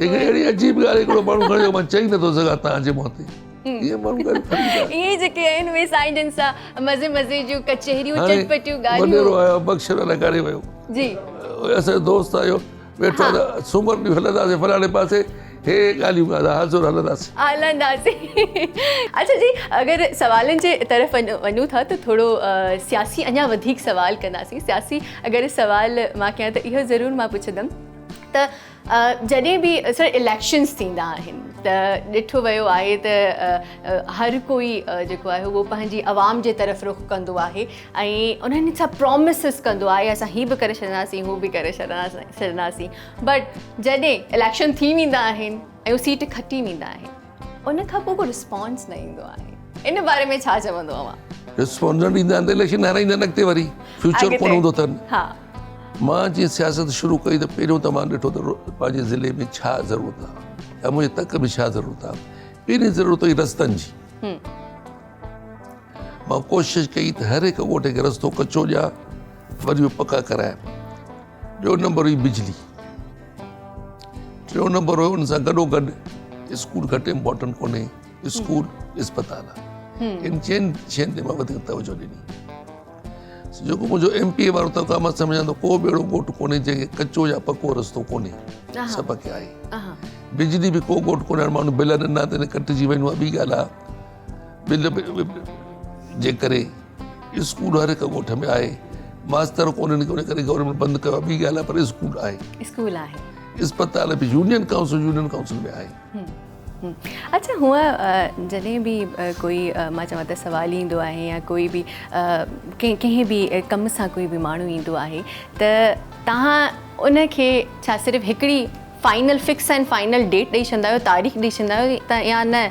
هڪ اهڙي عجيب ڳالهه هڪڙو ماڻهو کڻي مان چئي نٿو سگهان توهان جي منهن تي اهي ماڻهو ڳالهيون کڻي ٿا. اهي جيڪي آهن اهي سائين جن سان مزي مزي جون ڪچهريون چٽپٽيون ڳالهيون. وڏيرو آيو بخشڻ لڳاري ويو. جي. اسان جو دوست آيو ويٺو آهي ته سومر ڏينهن هلنداسين فلاڻي پاسي هي ڳالهيون ڪندا حاضر هلنداسين. هلنداسين. اڇا جي اگر سوالن جي طرف وڃون ٿا ته ٿورو سياسي اڃا وڌيڪ سوال ڪنداسين سياسي اگر سوال مان ڪيان ته اهو ضرور مان پڇندم ته جڏهن به سر اليڪشنز ٿيندا آهن ته ڏٺو ويو آهي ته هر ڪوئي جيڪو آهي اهو پنهنجي عوام جي طرف رخ ڪندو آهي ۽ انهن سان پرامسز ڪندو آهي اسان هي به ڪري ڇڏنداسين هو به ڪري ڇڏنداسين بٽ جڏهن اليڪشن ٿي ويندا آهن ۽ هو سيٽ کٽي ويندا آهن ان کان پوء ڪو رسپانس نه ايندو آهي ان باري ۾ ڇا چوندو اوهان؟ رسپانس نه ڏيندا آهن ته اليڪشن هارائيندا آهن اڳتي وري فيوچر ڪونه هوندو اٿن. ها مان جيئن سياست شروع ڪئي ته پهريون ته مان ڏٺو ته پنهنجي ضلعي ۾ ڇا ضرورت آهي يا منهنجي تڪ ۾ ڇا ضرورت آهي. پهرين ضرورت هئي رستن جي. مان ڪوشش ڪئي ته هر هڪ ڳوٺ کي رستو ڪچو ڏيان وري اهي پڪا ڪرايا. ٻيو نمبر هئي بجلي. ٽيون نمبر هيو ان سان گڏو گڏ اسڪول گهٽ امپورٽنٽ ڪونهي اسڪول اسپتال آهي. ان چئن شين تي مان وڌيڪ توجه ڏني. جيڪو منهنجو ايم پي اي وارو طبقو آهي مان سمجهان ٿو ڪو به اهڙو ڳوٺ ڪونهي جنهن کي ڪچو يا پڪو رستو ڪونهي سڀ کي آهي. بجلي به ڪو ڳوٺ ڪونهي هاڻي ماڻهو بل ڏنا ته ڪٽجي وڃون اها ٻي ڳالهه آهي. بل جي ڪري اسڪول هر هڪ ڳوٺ ۾ آهي ماستر ڪونهن ان ڪري گورنمينٽ بند ڪيو آهي ٻي ڳالهه آهي پر اسڪول آهي. اسڪول آهي. اسپتال به يونين ڪائونسل يونين ڪائونسل ۾ آهي. اڇا هونء جڏهن به ڪوئي مان چوان ته سوال ايندو آهي يا ڪوئي به ڪنهن به ڪم سان ڪوئي به ماڻهو ايندو آهي ته توهان ان کي ڇا صرف هڪڙي final fix and final date ڏئي ڇڏندا آهيو تاريخ ڏئي ڇڏندا آهيو ته يا نه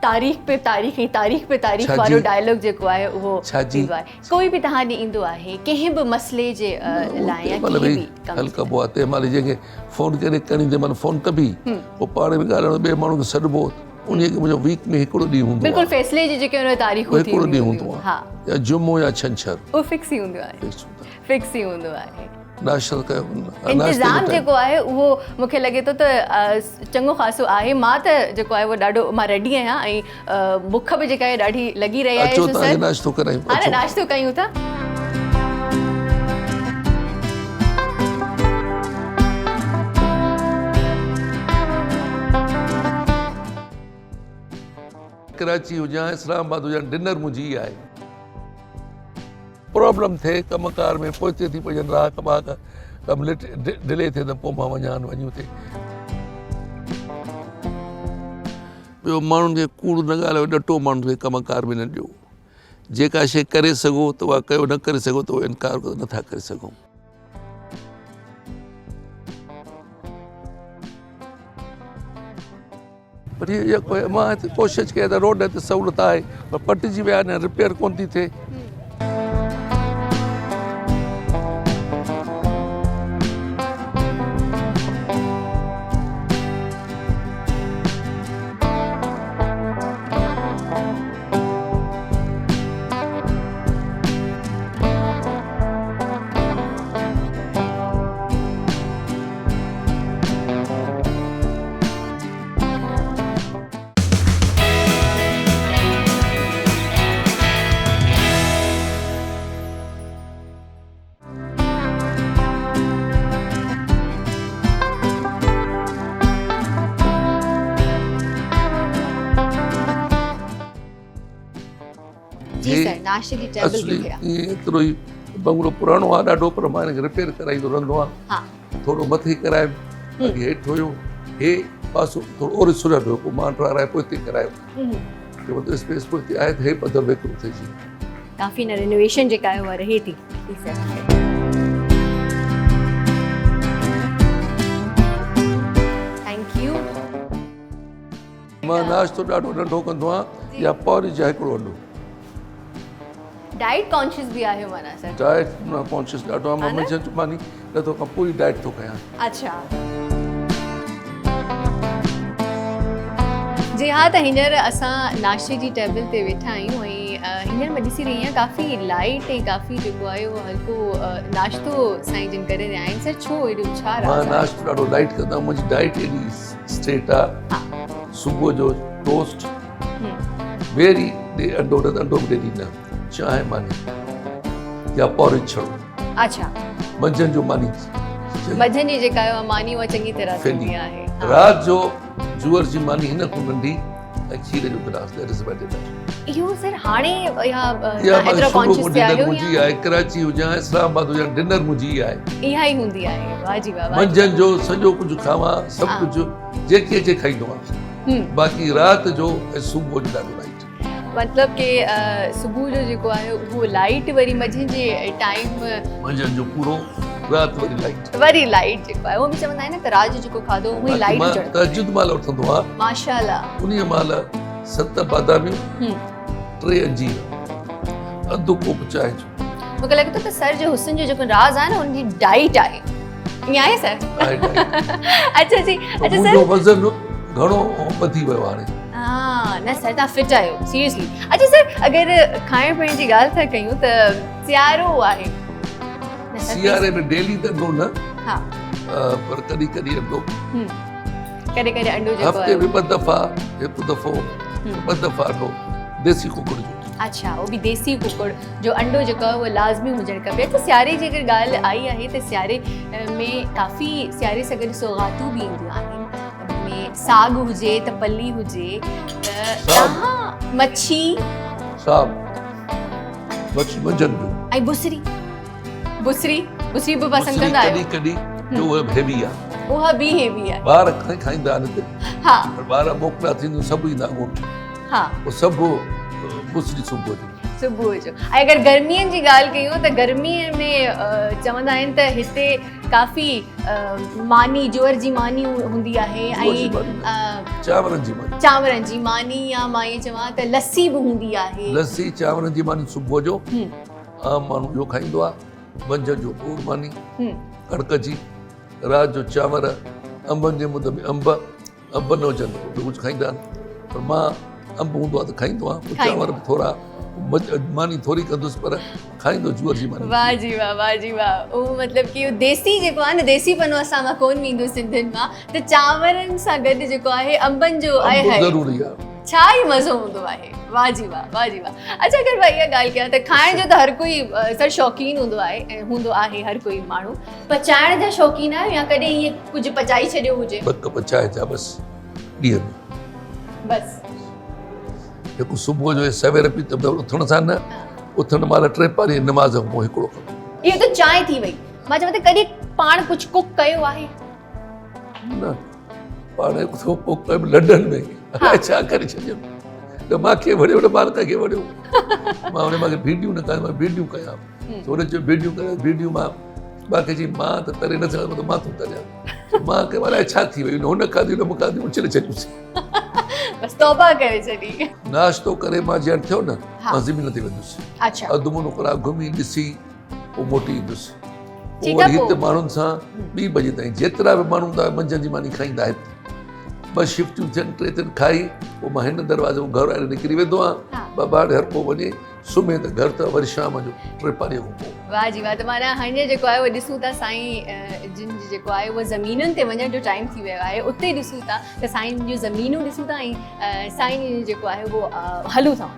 تاريخ پي تاريخ ۽ تاريخ پي تاريخ وارو ڊائلاگ جيڪو آهي اهو ٿيندو آهي ڪوئي به توهان ڏي ايندو آهي ڪنهن به مسئلي جي لاء يا ڪنهن به ڪم حل ڪبو آهي تنهن مهل جنهن کي فون ڪري کڻي تنهن مهل فون ڪبي پوء پاڻ ۾ ڳالهائڻو ٻئي ماڻهو کي سڏبو انهي کي منهنجو ويڪ ۾ هڪڙو ڏينهن هوندو بلڪل فيصلي جي جيڪي ان تاريخون ٿينديون هڪڙو ڏينهن هوندو آهي يا جمعو يا ڇنڇر اهو فڪس ئي هوندو آهي فڪس ئي هوندو آهي. ناشتو ڪيو. انتظام جيڪو آهي اهو مون کي لڳي ٿو ته چڱو خاصو آهي. مان ته جيڪو آهي اهو ڏاڍو مان ريڊي آهيان ۽ بک به جيڪا آهي ڏاڍي لڳي رهي آهي. اچو توهان کي ناشتو ڪرايون. ها نه ناشتو ڪيون ٿا. ڪراچي هجان اسلام آباد هجان ڊنر منهنجي ئي آهي. پرابلم ٿئي ڪم ڪار ۾ پوئتي ٿي پئجن راڪ باڪ ڪم ليٽ ڊلي ٿئي ته پوء مان وڃان وڃي اتي. ٻيو ماڻهن کي ڪوڙ نه ڳالهايو ڏٽو ماڻهن کي ڪم ڪار ۾ نه ڏيو جيڪا شيء ڪري سگهو ته اها ڪيو نه ڪري سگهو ته اهو انڪار ڪيو نٿا ڪري سگهون. پر هي جيڪو مان هتي ڪوشش ڪئي ته روڊ هتي سهولت آهي پر پٽجي ويا آهن رپيئر ڪونه ٿي ٿئي. جي سر ناشتي جي ٽيبل ڪٿي آ؟ ايترو ئي بنگلو پراڻو آ ڏاڍو پر مان هن کي رپيئر ڪرائيندو رهندو آهيان. ها ٿورو مٿي ڪرايم اڳي هيٺ هيو هي پاسو ٿورو اوري سريل هيو پوء مان ٽارائي پوئتي ڪرايو جو مطلب اسپيس پوئتي آهي ته هي پڌر ويڪرو ٿئي جي ڪافي نه رينوويشن جيڪا آهي اها رهي ٿي جي سر thank you مان ناشتو ڏاڍو ننڍو ڪندو آهيان يا پورج يا هڪڙو انڊو. ڊائيٽ ڪانشس به آهيو معنيٰ سر. ڊائيٽ ڪانشس ڏاڍو آهيان مان منجهند جو ماني نٿو کان پوري ڊائيٽ ٿو ڪيان. اڇا جي ها ته هينئر اسان ناشتي جي ٽيبل تي ويٺا آهيون ۽ هينئر مان ڏسي رهي آهيان ڪافي لائيٽ ۽ ڪافي جيڪو آهي اهو هلڪو ناشتو سائين جن ڪري رهيا آهن سر ڇو ايڏو ڇا راز مان آهي؟ ناشتو ڏاڍو لائيٽ ڪندو آهيان منهنجي ڊائيٽ ايڏي اسٽريٽ آ صبح جو ٽوسٽ ويري ڏي انڊو نه ته انڊو به ڏيندي نه چانهه ماني يا پورج ڇڙو. اڇا. منجهند جو ماني. منجهند جي جيڪا آهي ماني اها چڱي طرح ٿيندي آهي. رات جو جوئر جي ماني هن کان ننڍي ۽ کير جو glass that is my dinner. اهو سر هاڻي يا ايترا ڪانشس ٿيا آهيو منهنجي آهي ڪراچي هجان اسلام آباد هجان ڊنر منهنجي ئي آهي. اها ئي هوندي آهي واهه جي واهه. منجهند جو سڄو ڪجهه کاوان سڀ ڪجهه جيڪي اچي کائيندو آهيان باقي رات جو ۽ صبح جو ڏاڍو لائيٽ. مطلب ڪي صبح جو جيڪو آهي اهو لائيٽ وري منجهند جي ٽائيم. منجهند جو پورو رات وري لائيٽ. وري لائيٽ جيڪو آهي اهو به چوندا آهن نه ته رات جو جيڪو کاڌو اهو ئي لائيٽ هجڻ. تهجد مهل اٿندو آهيان. ماشاءالله. انهي مهل 7 باداميون 3 انجير اڌ ڪوپ چانهه جو. مونکي لڳي ٿو ته سر جي حسن جو جيڪو راز آهي نه ان جي ڊائيٽ آهي. ائين آهي سر؟ اڇا جي اڇا سر منهنجو وزن گهڻو وڌي ويو هاڻي. ها نه سر تان فٽ آهيو سيريسلي. اڇا سر اگر کائڻ پيئڻ جي ڳالهه ٿا ڪيون ته سيارو آهي. سياري ۾ ڊيلي ته انڊو نه ها پر ڪڏهن ڪڏهن انڊو. ڪڏهن ڪڏهن انڊو جيڪو هفتي ۾ ٻه دفعا هڪ دفعو ٻه دفعا انڊو ديسي ڪڪڙ جو. اڇا اهو به ديسي ڪڪڙ جو انڊو جيڪو آهي اهو لازمي هجڻ کپي. اڇا سياري جي اگر ڳالهه آئي آهي ته سياري ۾ ڪافي سياري سان گڏ سوغاتون به اينديون آهن ان ۾ ساڳ هجي ته پلي هجي ته توهان مڇي ساڳ مڇي منجهند جو ۽ بسري بسري بسري به پسند ڪندا آهيو؟ ڪڏهن ڪڏهن جو اها به هيوي آهي. اها به هيوي آهي. ٻار کائيندا آهن هتي. ها. پر ٻار موڪلا ٿينديون سڀ ايندا ڳوٺ. ها. پوء سڀ بسري صبح جو. صبح جو ۽ اگر گرمين جي ڳالهه ڪيون ته گرمي ۾ چوندا آهن ته هتي ڪافي ماني جوئر جي ماني هوندي آهي ۽ چانورن جي ماني چانورن جي ماني يا مان ائين چوان ته لسي به هوندي آهي. لسي چانورن جي ماني صبح جو. عام ماڻهو اهو کائيندو آهي. منجهند جو ٻوڙ ماني ڪڻڪ جي، رات جو چانور، انبن جي مد ۾ انب، انب نه هجن ته ٻيو ڪجهه کائيندا آهن پر مان انب هوندو آهي ته کائيندو آهيان، پوء چانور به ٿورا، ماني ٿوري ڪندس پر کائيندو جوئر جي ماني. واهه جي واهه واهه جي واهه اهو مطلب ڪي اهو ديسي جيڪو آهي نه ديسي پنو اسان مان ڪون ويندو سنڌين مان ته چانورن سان گڏ جيڪو آهي انبن جو آهي انب ضروري آهي. ڇا ئي مزو هوندو آهي واهه جي واهه واهه جي واهه. اڇا اگر مان اها ڳالهه ڪيان ته کائڻ جو ته هر ڪوئي سر شوقين هوندو آهي ۽ هوندو آهي هر ڪوئي ماڻهو پچائڻ جا شوقين آهيو يا ڪڏهن ائين ڪجهه پچائي ڇڏيو هجي؟ ٻه ڪپ چانهه جا بس ڏينهن ۾. بس. هڪ صبح جو سوير پيتم ته اٿڻ سان نه اٿڻ مهل ٽي پاري نماز کان پوء هڪڙو ڪپ. اهو ته چانهه ٿي وئي. مان چوان ته ڪڏهن پاڻ ڪجهه ڪوڪ ڪيو آهي؟ نه پاڻ هڪ دفعو ڪوڪ ڪيم لنڊن ۾ الائي ڇا ڪري ڇڏيم نه مان کي وڻيو نه مالڪ کي وڻيو. مان هن مان کي ڀينڊيون نه کايون مان ڀينڊيون ڪيان ته هن چيو ڀينڊيون ڪري ڀينڊيون مان مان کي چئي مان ته تري نه سگهندس مان ٿو تريان. مان ڪيم الائي ڇا ٿي وئي هن کاڌي نه مون کاڌي اڇلي ڇڏيوسين. بس توبه ڪري ڇڏي. ناشتو ڪري مان جيئن ٿيو نه مان زمين تي ويندس. اڌ منو ڪلاڪ گهمي ڏسي پوء موٽي ايندس. پوء وري هت ماڻهن سان ٻي بجي تائين جيترا به ماڻهو هوندا منجهند جي ماني کائيندا هت ٻه شفٽيون ٿين ٽي ٿين کائي پوء مان هن دروازي مان گهر واري نڪري ويندو آهيان. بابا هاڻي هر ڪو وڃي سمهي ته گهر ته وري شام جو ٽي پاري کان پوء. واهه جي واهه ته معنيٰ هينئر جيڪو آهي اهو ڏسون ٿا سائين جن جي جيڪو آهي اهو زمينن تي وڃڻ جو ٽائيم ٿي ويو آهي اتي ڏسون ٿا ته سائين جون زمينون ڏسون ٿا ۽ سائين جن جيڪو آهي اهو هلون ٿا.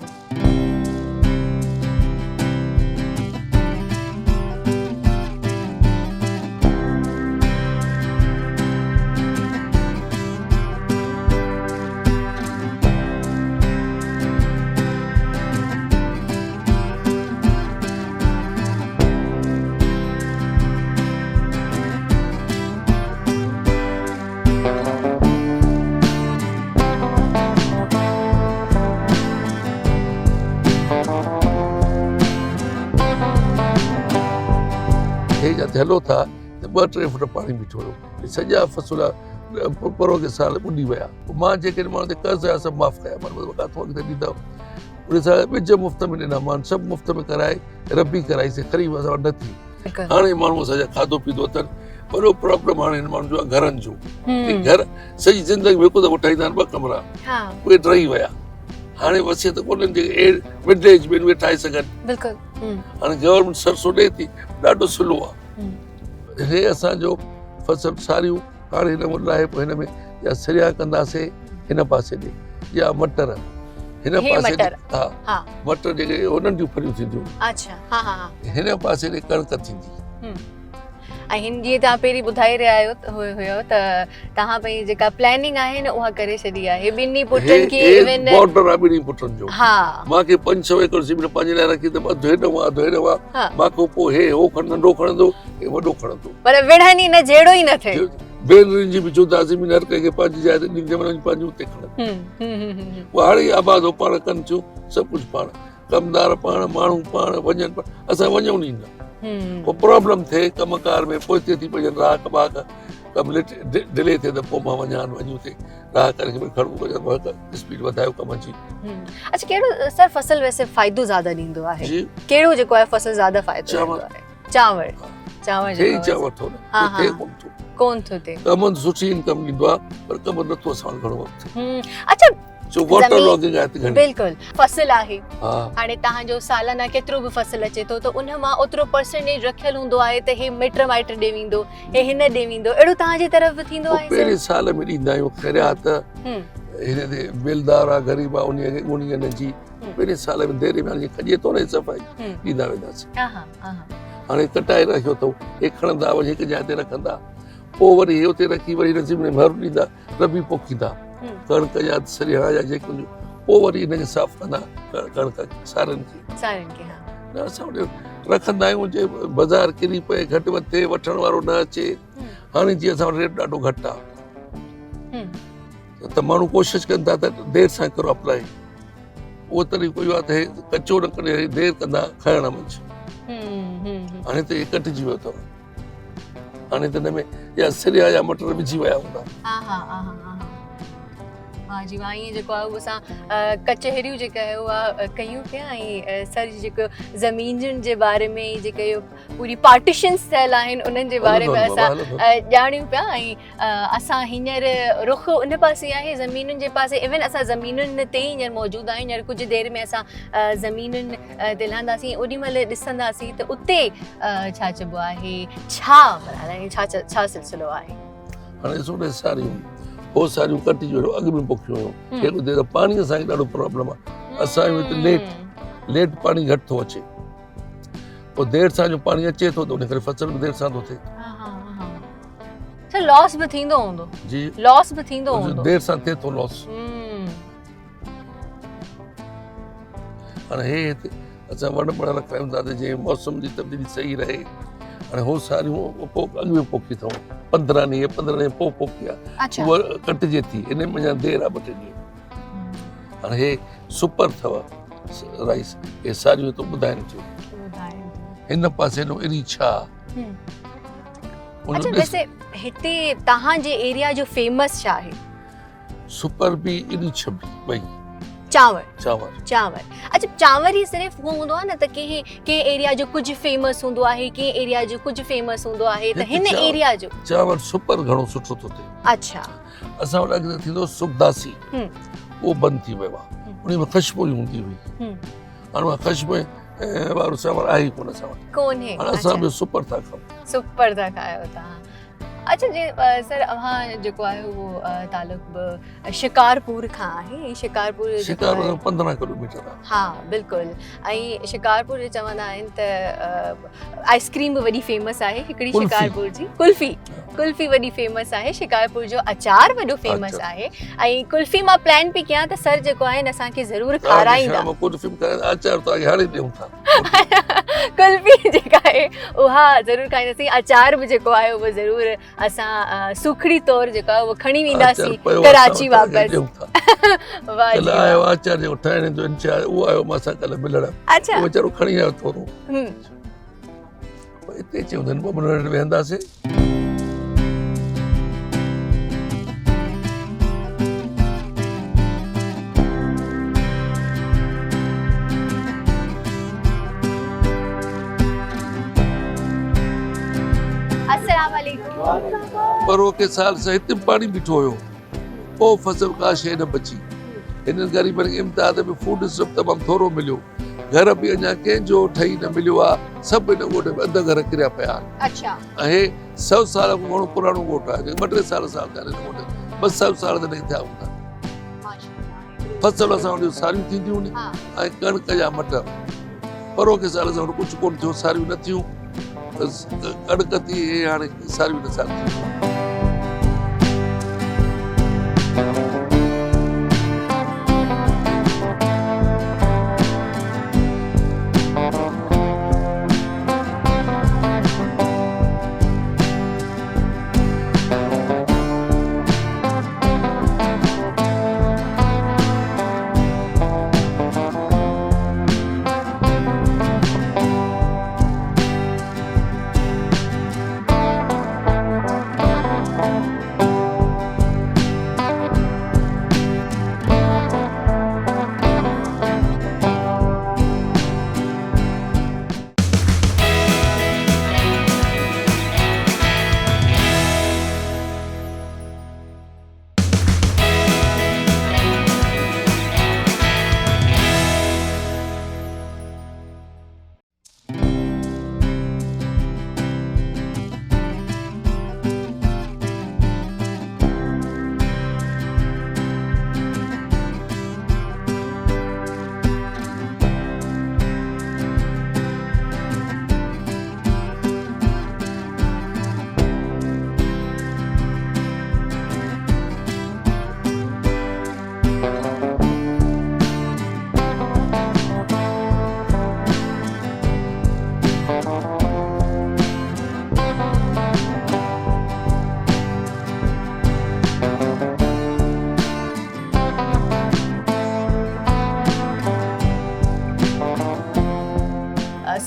هي جاتي هلو ٿا ته ٻه ٽي فٽ پاڻي بيٺو هيو سڄا فصل پروگي سال ٻڏي ويا مان جيڪي ماڻهن تي قرض هيا سڀ معاف ڪيا مان ڪاٿو اڳتي ڏيندا ان سان ٻج مفت ۾ ڏنا مان سڀ مفت ۾ ڪرائي ربي ڪرائي سي خريف اسان وٽ نه ٿي هاڻي ماڻهو اسان جا کاڌو پيتو اٿن وڏو پرابلم هاڻي هن ماڻهن جو آهي گهرن جو گهر سڄي زندگي ۾ هڪ دفعو ٺاهيندا آهن ٻه ڪمرا اهي ڊهي ويا هاڻي وصيت ڪونهن جيڪي مڊل ايج ۾ اهي ٺاهي سگهن بلڪل هاڻي گورنمينٽ سرسو ڏي ٿي ڏاڍو سلو آهي هي اسان جو فصل ساريون هاڻي هن ۾ لاهي پوء هن ۾ يا سريا ڪنداسي هن پاسي ڏي يا مٽر هن پاسي ڏي ها مٽر جيڪي هنن جون ڦريون ٿينديون اڇا ها ها ها هن پاسي ڏي ڪڻڪ ٿيندي ۽ هن جيئن توهان پهرين ٻڌائي رهيا آهيو هيو ته توهان پنهنجي جيڪا پلاننگ آهي نه اها ڪري ڇڏي آهي ٻنهي پٽن کي ايون بارڊر آهي ٻنهي پٽن جو ها مان کي 500 ايڪڙ زمين پنهنجي لاء رکي ته اڌ هيڏو اڌ هيڏو مان کان پوء هي هو کڻ ننڍو کڻندو هي وڏو کڻندو پر وڙهن ئي نه جهيڙو ئي نه ٿئي. ڀينرن جي به جدا زمين هر ڪنهن کي پنهنجي جاء تي ڏني وڃي پنهنجي اتي کڻن. پوء هاڻي ئي آباد هو پاڻ ڪن ٿيون سڀ ڪجهه پاڻ ڪمدار پاڻ ماڻهو پاڻ وڃن پاڻ اسان وڃون ئي نه پوء پرابلم ٿئي ڪم ڪار ۾ پوئتي ٿي پئجن راهڪ باڪ ڪم ڊلي ٿئي ته پوء مان وڃان وڃي اتي راهه ڪري کي کڙڪو ڪجان اسپيڊ وڌايو ڪم جي. اڇا ڪهڙو سر فصل ويسي فائدو زياده ڏيندو آهي ڪهڙو جيڪو آهي فصل زياده فائدو ڏيندو آهي؟ چانور چانور ٿئي چانور ٿو نه ٿئي ڪون ٿو ڪون ٿو ٿئي ڪمند سٺي انڪم ڏيندو آ پر ڪمند نٿو اسان وٽ گهڻو وقت اڇا جو واٽر لاگنگ آهي گهڻي بلڪل فصل آهي هاڻي تهان جو سالانه ڪيترو به فصل اچي ٿو ته ان مان اوترو پرسنٽيج رکيل هوندو آهي ته هي مٽ مائٽ ڏي ويندو هي هن ڏي ويندو اهڙو تهان جي طرف به ٿيندو آهي پهرين سال ۾ ڏيندا آهيون خيرات هن تي بيلدار آ غريب آ ان کي ڳوڻي نه جي پهرين سال ۾ ديري ۾ هاڻي کڄي ٿو نه صفائي ڏيندا وينداسين هاڻي ڪٽائي رکيو اٿئون هي کڻندا وڃي هڪ جاء تي رکندا پوء وري هي اتي رکي وري هن زمين ۾ هر ڏيندا ربي پوکيندا ڪڻڪ يا سرياڻا يا جيڪي هونديون پوء وري هن کي صاف ڪندا ڪڻڪ سارين کي سارين کي ها نه اسان وٽ رکندا آهيون جي بازار ڪري پئي گهٽ وڌ ٿئي وٺڻ وارو نه اچي هاڻي جيئن اسان وٽ ريٽ ڏاڍو گهٽ آهي ته ماڻهو ڪوشش ڪن ٿا ته دير سان ڪرو اپلائي اهو طريقو اهو آهي ته هي ڪچو نه ڪري دير ڪندا کڻڻ منجهه هاڻي ته هي ڪٽجي ويو اٿو هاڻي ته هن ۾ يا سريا يا مٽر وجهي ويا هوندا. ها ها ها ها. ها جي واهه ائين جيڪو آهي اهو اسان ڪچهريون جيڪا آهي اها ڪيون پيا ۽ سر جي جيڪو زمينن جي باري ۾ جيڪي پوري پارٽيشنس ٿيل آهن انهن جي باري ۾ اسان ڄاڻيون پيا ۽ اسان هينئر رخ ان پاسي آهي زمينن جي پاسي ايون اسان زمينن تي ئي هينئر موجود آهيون هينئر ڪجهه دير ۾ اسان زمينن تي لهنداسين اوڏي مهل ڏسنداسين ته اتي ڇا چئبو آهي ڇا ڇا ڇا سلسلو آهي. هاڻي ڏسو ته ساريون هو ساريون ڪٽجي ويو اڳ ۾ پوکيون هيون هيڏو دير پاڻي اسان کي ڏاڍو پرابلم آهي اسان جو هتي ليٽ ليٽ پاڻي گهٽ ٿو اچي پوء دير سان جو پاڻي اچي ٿو ته ان ڪري فصل به دير سان ٿو ٿئي. سر لاس به ٿيندو هوندو. جي لاس به ٿيندو هوندو. دير سان ٿئي ٿو لاس. هاڻي هي هتي اسان وڻ پڻ رکايون ٿا ته جيئن موسم جي تبديلي صحيح رهي. هاڻي هو ساريون پوک اڳ ۾ پوکي اٿئون 15 ڏينهن 15 ڏينهن پوء پوکي آهي. اها ڪٽجي ٿي ان ۾ اڃا دير آهي ٻه ٽي ڏينهن. هاڻي هي سپر اٿو رائيس هي ساريون تو ٻڌائين ٿيون هن پاسي نو اري ڇا. اچھا ويسي هتي تهان جي ايريا جو فيمس ڇا آهي؟ سپر به اري ڇ به ٻئي. چانور. چانور. چانور. اچھا چانور ئي صرف هو هوندو آهي نه ته ڪنهن ڪنهن ايريا جو ڪجهه فيمس هوندو آهي ڪنهن ايريا جو ڪجهه فيمس هوندو آهي ته هن ايريا جو چانور سپر گهڻو سٺو ٿو ٿئي. اچھا. اسان وٽ اڳ ٿيندو سکداسي اهو بند ٿي ويو آهي ان ۾ خشبو ئي هوندي هئي هاڻي اها خشبو وارو چانور آهي ئي ڪونه اسان وٽ ڪونهي. هاڻي اسان به سپر ٿا کائون. سپر ٿا کايو توهان. اچھا جي سر اوهان جيڪو آهي اهو تعلق به شڪارپور کان آهي ۽ شڪارپور شڪارپور کان 15 ڪلوميٽر آهي. ها بلڪل ۽ شڪارپور جو چوندا آهن ته آئس ڪريم به وڏي فيمس آهي هڪڙي شڪارپور جي قلفي قلفي وڏي فيمس آهي شڪارپور جو اچار وڏو فيمس آهي ۽ قلفي مان پلان پي ڪيان ته سر جيڪو آهن اسان کي ضرور کارائيندا. قلفي به کارائيندا اچار ته هاڻي ڏيون ٿا. قلفي جيڪا آهي اها ضرور کائينداسين اچار به جيڪو آهي اهو ضرور اسان سوکڙي طور جيڪو آهي اهو کڻي وينداسين ڪراچي واپس. واهه جي آيو اچار جيڪو ٺاهڻ ايندو انچارج اهو آيو مان سان ڪلهه ملڻ. اچها اهو ويچارو کڻي آيو ٿورو. اتي اچي هوندن ٻه منٽ ويهنداسين. السلام عليڪم. پروڪي سال سان هتي به پاڻي بيٺو هيو. پوء فصل ڪا شيء نه بچي. هنن غريبن کي امداد ۾ فوڊ اسٽف تمام ٿورو مليو. گهر به اڃا ڪنهن جو ٺهي نه مليو آ. سڀ هن ڳوٺ ۾ اڌ گهر ڪريا پيا آهن. ۽ هي سئو سال کان گهڻو پراڻو ڳوٺ آهي. ٻه ٽي سال سال ٿيا آهن هن ڳوٺ کي. 200 سال ته نه ٿيا هوندا. فصل اسان وٽ ساريون ٿينديون هيون ۽ ڪڻڪ يا مٽر. پروڪي سال اسان وٽ ڪجهه ڪونه ٿيو، ساريون نه ٿيون، ڪڻڪ ٿي، هي هاڻي ساريون نه سال ٿيون.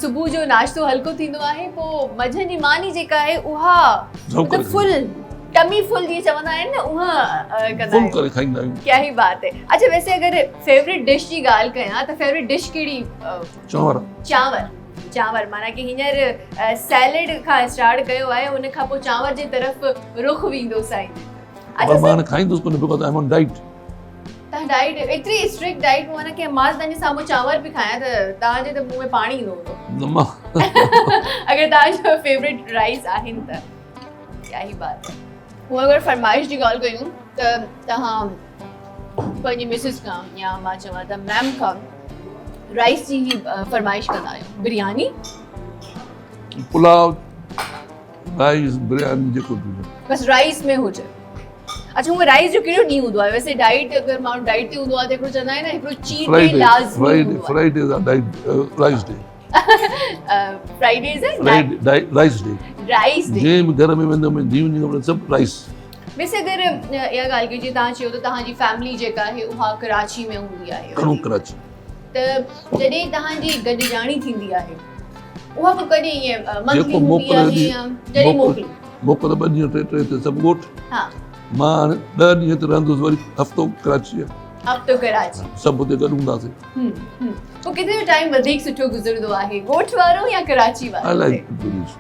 صبح جو ناشتو هلڪو ٿيندو آهي پوء منجهند جي ماني جيڪا آهي اها مطلب فل ٽمي فل جيئن چوندا آهن نه اها ڪندا فل ڪري کائيندا آهيون. ڪيا هي بات هي. اڇا ويسي اگر فيورٽ ڊش جي ڳالهه ڪيان ته فيورٽ ڊش ڪهڙي؟ چانور. چانور چانور معنيٰ ڪي هينئر سيلڊ کان اسٽارٽ ڪيو آهي ان کان پوء چانور جي طرف رخ ويندو سائين. اڇا پر مان کائيندس ڪونه because I am on diet. تهان ڊائيٽ ايتري اسٽرڪٽ ڊائيٽ معنيٰ ڪي مان تهان جي سامهون چانور به کايان ته تهان جي ته منهن ۾ پاڻي ايندو هوندو. نه مان اگر تهان جو فيورٽ رائيس آهن ته ڪيا هي بات هي. هو اگر فرمائش جي ڳالهه ڪيون ته توهان پنهنجي مسز کان يا مان چوان ته ميم کان رائيس جي هي فرمائش ڪندا آهيو برياني؟ پلاء رائيس برياني جيڪو به هجي. بس رائيس ۾ هجي. اڇا هو رائيس جو ڪهڙو ڏينهن هوندو آهي ويسي ڊائيٽ اگر ماڻهو ڊائيٽ تي هوندو آهي ته هڪڙو چوندا آهن نه هڪڙو چيٽ ڊي لازمي هوندو آهي. Friday is diet rice day. Friday is rice day. Rice day. جنهن به گهر ۾ ويندم ڌيئن جي گهر سڀ رائيس. ويسي اگر اها ڳالهه ڪجي توهان چيو ته توهان جي فيملي جيڪا آهي اها ڪراچي ۾ هوندي آهي. گهڻو ڪراچي. ته جڏهن توهان جي گڏجاڻي ٿيندي آهي اها به ڪڏهن ائين منٿلي هوندي آهي يا جڏهن موڪل؟ موڪل ٻه ڏينهن ٽي ٽي تي سڀ ڳوٺ. ها. مان هاڻي ڏهه ڏينهن تي رهندس وري هفتو ڪراچي. هفتو ڪراچي. سڀ اتي گڏ هونداسين. پوء ڪٿي جو ٽائيم وڌيڪ سٺو گذرندو آهي ڳوٺ وارو يا ڪراچي وارو؟ I like village.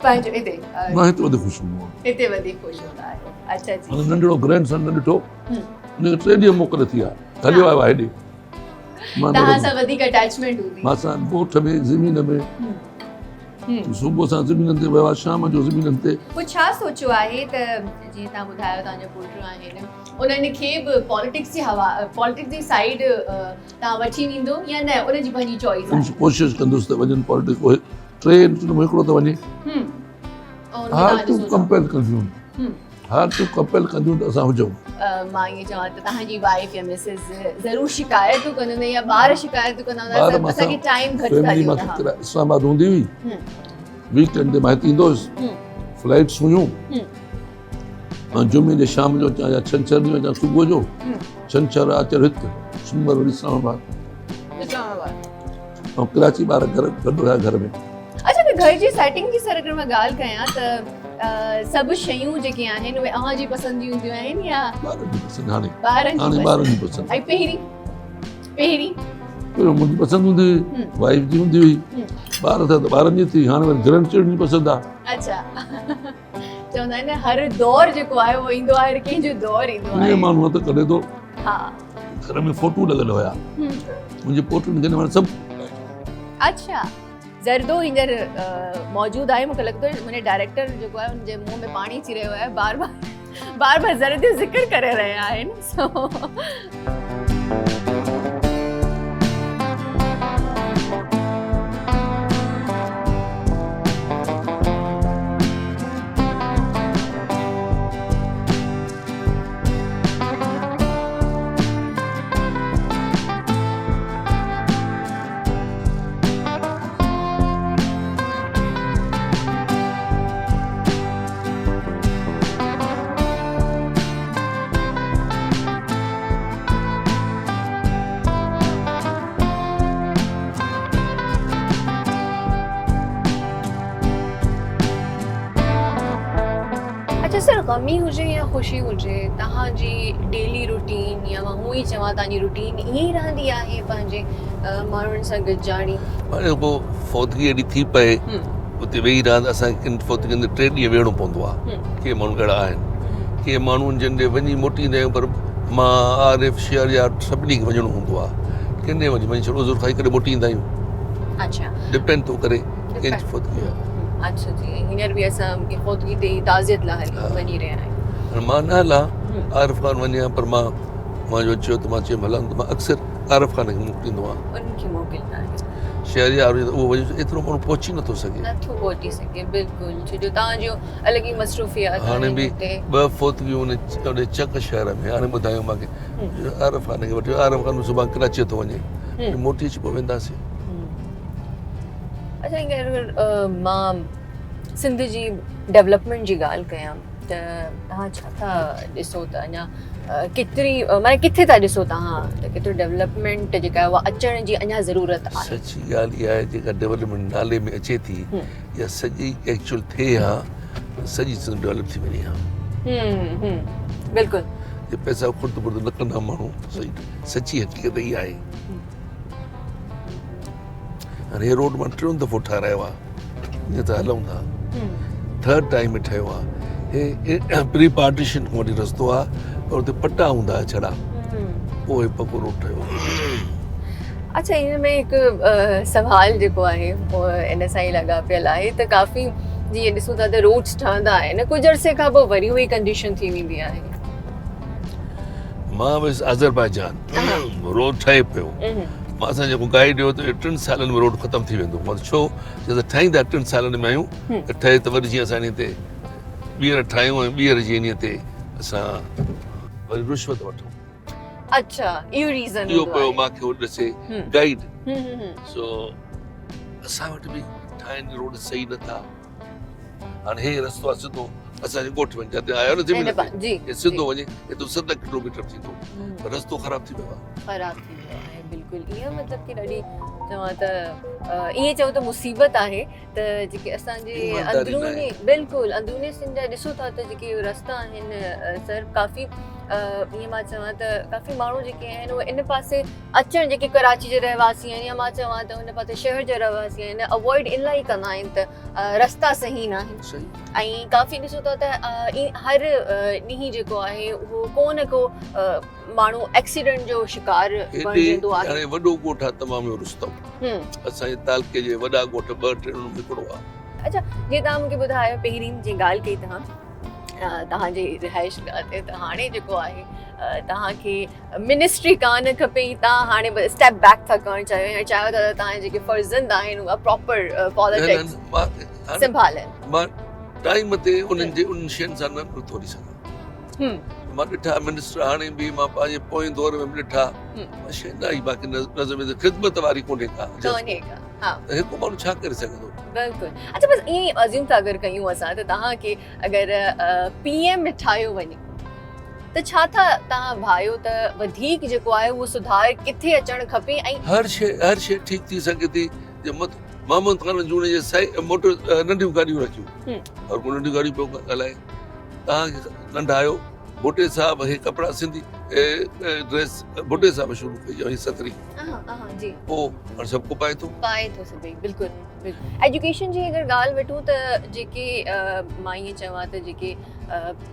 پنهنجو هتي. مان هتي وڌيڪ خوش هوندو آهيان. هتي وڌيڪ خوش هوندا آهيو. اڇا جي. منهنجو ننڍڙو گرينڊ سن نه ڏٺو. ان کي 3 ڏينهن موڪل ٿي آهي. هليو آيو آهي هيڏي. توهان سان وڌيڪ اٽيچمينٽ هوندي. مان سان ڳوٺ ۾ زمين ۾. صبح سان زمينن تي ويو آهي شام جو زمينن تي. پوء ڇا سوچيو آهي ته جيئن توهان ٻڌايو توهان جا پٽ آهن انهن کي به پاليٽڪس جي هوا پاليٽڪس جي سائيڊ توهان وٺي ويندو يا نه ان جي پنهنجي چوائس آهي. ڪوشش ڪندس ته وڃن پاليٽڪس اهي ٽي آهن هڪڙو ته وڃي. حالتون ڪمپيل ڪنديون. حالتون ڪمپيل ڪنديون ته اسان هجون. مان ائين چوان ته توهان جي وائيف يا مسز ضرور شڪايتون ڪنديون هونديون يا ٻار شڪايتون ڪندا هوندا اسان کي ٽائيم گهٽ ٿا ڏيو توهان. اسلام آباد هوندي هئي ويڪ اينڊ تي مان هتي ايندو هيس فلائيٽس هيون مان جمعي جي شام جو اچان يا ڇنڇر ڏينهن اچان صبح جو ڇنڇر آچر هت سومر وري اسلام آباد. اسلام آباد. ۽ ڪراچي ٻار گهر گڏ هيا گهر ۾. اڇا ته گهر جي سيٽنگ جي سر اگر مان ڳالهه ڪيان ته سڀ شيون جيڪي آهن اهي اوهان جي پسند جون هونديون آهن يا ٻارن جي پسند هاڻي ٻارن جي هاڻي ٻارن جي پسند ۽ پهرين پهرين پهريون منهنجي پسند هوندي هئي وائيف جي هوندي هئي ٻار ٿيا ته ٻارن جي ٿي هاڻي وري گرينڊ چلڊرن جي پسند آهي. اڇا چوندا آهن نه هر دور جيڪو آهي اهو ايندو آهي هر ڪنهن جو دور ايندو آهي. ائين ماڻهو هٿ ڪڍي ٿو. ها گهر ۾ فوٽو لڳل هيا منهنجي پوٽن کي نه سڀ. اڇا زردو هينئر موجود آهي مونکي لڳي ٿو منهنجي ڊائريڪٽر جيڪو آهي ان جي منهن ۾ پاڻي اچي رهيو آهي بار بار بار بار زردي جو ذڪر ڪري رهيا آهن سو اچا سر غمي هجي يا خوشي هجي توهان جي ڊيلي روٽين يا مان هونء ئي چوان توهان جي روٽين ائين ئي رهندي آهي پنهنجي ماڻهن سان گڏجاڻي. هاڻي پوء فوتگي اهڙي ٿي پئي اتي ويهي رهان ته اسان کي ڪن فوتگين تي ٽي ڏينهن ويهڻو پوندو آهي ڪي ماڻهو اهڙا آهن ڪي ماڻهو جن ڏي وڃي موٽي ايندا آهيون پر مان عارف شهريار سڀني کي وڃڻو هوندو آهي ڪن ڏي وڃي وڃي ڇڏو عذر کائي ڪري موٽي ايندا آهيون اڇا ڊپينڊ ٿو ڪري ڪنهن جي فوتگي آهي. اڇا جي هينئر به اسان فوتگي تي تعزيت لاء هلي وڃي رهيا آهيون. مان نه هلان عارف خان وڃي ها پر مان مان جو چيو ته مان چيم هلان ته مان اڪثر عارف خان کي موڪليندو آهيان. ان کي موڪليندا آهيو. شهريار هجي ته اهو وڃي ايترو ماڻهو پهچي نٿو سگهي. نٿو پهچي سگهي بلڪل ڇو جو توهان جو الڳ ئي مصروفيات آهن هاڻي به ٻه فوتگيون ان چڪ شهر ۾ هاڻي ٻڌايو مان کي عارف خان کي وٺي عارف خان سڀاڻي ڪراچي ٿو وڃي موٽي اچي پوء وينداسين. اڇا اگر مان سنڌ جي ڊولپمينٽ جي ڳالهه ڪيان ته توهان ڇا ٿا ڏسو ته اڃا ڪيتري معنيٰ ڪٿي ٿا ڏسو توهان ته ڪيترو ڊولپمينٽ جيڪا آهي اها اچڻ جي اڃا ضرورت آهي؟ سچي ڳالهه اها آهي جيڪا ڊولپمينٽ نالي ۾ اچي ٿي اها سڄي ايڪچوئل ٿئي ها سڄي سنڌ ڊولپ ٿي وڃي ها. بلڪل. جي پئسا خرد برد نه ڪندا ماڻهو صحيح سچي حقيقت اها آهي. هاڻي هي روڊ مان ٽيون دفعو ٺهرايو آهي جيئن ته هلون ٿا ٿرڊ ٽائيم ۾ ٺهيو آهي هي پري پارٽيشن کان وٺي رستو آهي پر اتي پٽا هوندا هئا ڇڙا پوء هي پڪو روڊ ٺهيو آهي. اڇا ان ۾ هڪ سوال جيڪو آهي اهو ان سان ئي لاڳاپيل آهي ته ڪافي جيئن ڏسون ٿا ته روڊس ٺهندا آهن ڪجهه عرصي کان پوء وري اهي ڪنڊيشن ٿي ويندي آهي. مان ويس آذربائيجان روڊ ٺهي پيو مان اسان جيڪو گائيڊ هيو ته ٽن سالن ۾ روڊ ختم ٿي ويندو مان ڇو چي ته ٺاهيندا ٽن سالن ۾ آهيون ته ٺهي ته وري جيئن اسان انهي تي ٻيهر ٺاهيون ۽ ٻيهر جيئن انهي تي اسان وري رشوت وٺون. اڇا اهو ريزن اهو پيو مان کي ڏسي گائيڊ سو اسان وٽ به ٺاهن روڊ صحيح نه ٿا. هاڻي هي رستو آهي سڌو اسان جي ڳوٺ وڃي جتي آيو نه زمين تي هي سڌو وڃي هتو 7 ڪلوميٽر ٿيندو پر رستو خراب ٿي ويو آهي. خراب ٿي ويو آهي بلڪل ائين مطلب ڪي ڏاڍي چوان ته ائين چئون ته مصيبت آهي ته جيڪي اسان جي اندروني بلڪل اندروني سنڌ جا ڏسو ٿا ته جيڪي رستا آهن سر ڪافي ائين مان چوان ته ڪافي ماڻهو جيڪي آهن اهي ان پاسي اچڻ جيڪي ڪراچي جا رهواسي آهن يا مان چوان ته ان پاسي شهر جا رهواسي آهن اوائڊ ان لاء ئي ڪندا آهن ته رستا صحيح نه آهن ۽ ڪافي ڏسو ٿا ته هر ڏينهن جيڪو آهي اهو ڪو نه ڪو ماڻهو ايڪسيڊنٽ جو شڪار بڻجندو آهي. هاڻي وڏو ڳوٺ آهي تمام جو رستم اسان جي تعلقي جي وڏا ڳوٺ ٻه ٽي انهن ۾ هڪڙو آهي. اڇا جيئن توهان مونکي ٻڌايو پهرين جيئن ڳالهه ڪئي توهان توهان جي رهائش گاهه تي ته هاڻي جيڪو آهي توهان کي منسٽري ڪانه کپي توهان هاڻي بس اسٽيپ بيڪ ٿا ڪرڻ چاهيو يا چاهيو ٿا ته توهان جا جيڪي فرزند آهن اها پراپر پاليٽڪس سنڀالن. مان ٽائيم تي انهن جي انهن شين سان نه نٿو هلي سگهان. مان ڏٺا منسٽر هاڻي به مان پنهنجي پوئين دور ۾ به ڏٺا شي نه آئي باقي نظر ۾ خدمت واري ڪونهي ڪا ڪونهي ڪا ها ته هڪ ماڻهو ڇا ڪري سگهندو. بلڪل اڇا بس ائين ئي ازيوم ٿا اگر ڪيون اسان ته توهان کي اگر پي ايم ٺاهيو وڃي ته ڇا ٿا توهان ڀايو ته وڌيڪ جيڪو آهي اهو سڌار ڪٿي اچڻ کپي ۽. هر شيء هر شيء ٺيڪ ٿي سگهي ٿي جي مت محمد خان جوڻيجي سائي موٽر ننڍيون گاڏيون رکيون هر ڪو ننڍيون گاڏيون پيو هلائي توهان کي ننڍا آهيو ڀٽي صاحب هي ڪپڙا سنڌي ڊريس ڀٽي صاحب شروع ڪئي هئي ستري پوء هاڻي سڀ ڪو پائي ٿو پائي ٿو سڀئي بلڪل بلڪل ايجوڪيشن جي اگر ڳالهه وٺون ته جيڪي مان ائين چوان ته جيڪي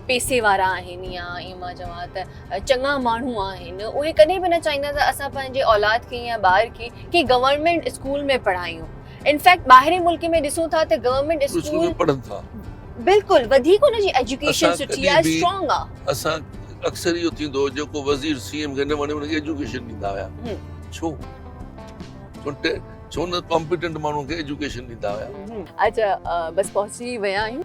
پيسي وارا آهن يا ائين مان چوان ته چڱا ماڻهو آهن اهي ڪڏهن به نه چاهيندا ته اسان پنهنجي اولاد کي يا ٻار کي ڪي گورنمينٽ اسڪول ۾ پڙهايون انفيڪٽ ٻاهرين ملڪ ۾ ڏسون ٿا ته گورنمينٽ اسڪول ۾ پڙهن ٿا بلڪل وڌيڪ ان جي ايجوڪيشن سٺي آهي اسٽرانگ آهي. اسان اڪثر اهو ٿيندو هو جيڪو وزير سي ايم کي نه وڻي ان کي ايجوڪيشن ڏيندا هيا ڇو ڇو نه ڪامپيٽنٽ ماڻهو کي ايجوڪيشن ڏيندا هيا. اڇا بس پهچي ويا آهيون.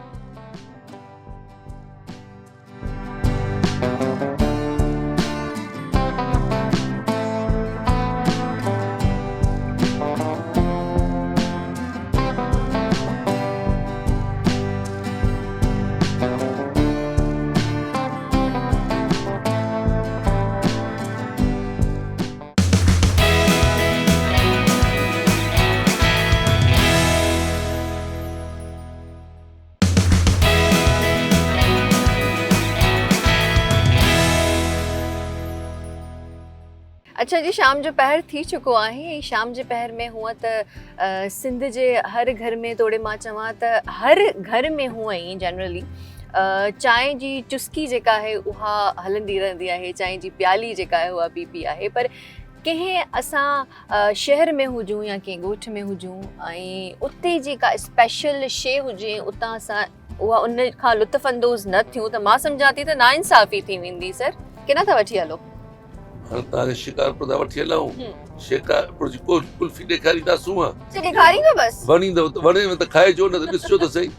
اڇا جي شام جو پهر ٿي چڪو آهي ۽ شام جي پهر ۾ هونء ته سنڌ جي هر گهر ۾ توڙي مان چوان ته هر گهر ۾ هونء ئي جنرلي چانهه جي چسڪي جيڪا آهي اها هلندي رهندي آهي چانهه جي پيالي جيڪا آهي اها پيپي آهي پر ڪنهن اسان شهر ۾ هجون يا ڪنهن ڳوٺ ۾ هجون ۽ اتي جي ڪا اسپيشل شي هجي اتان اسان اها ان کان لطف اندوز نه ٿيون ته مان سمجهان ٿي ته ناانصافي ٿي ويندي سر ڪيڏانهن ٿا وٺي هلو؟ هاڻي توهان کي شڪارپور ٿا وٺي هلون شڪارپور جي قلفي ڏيکارينداسون ها. اڇا ڏيکاريندو بس. وڻيندو ته وڻيو ته کائجو نه ته ڏسجو ته سهي.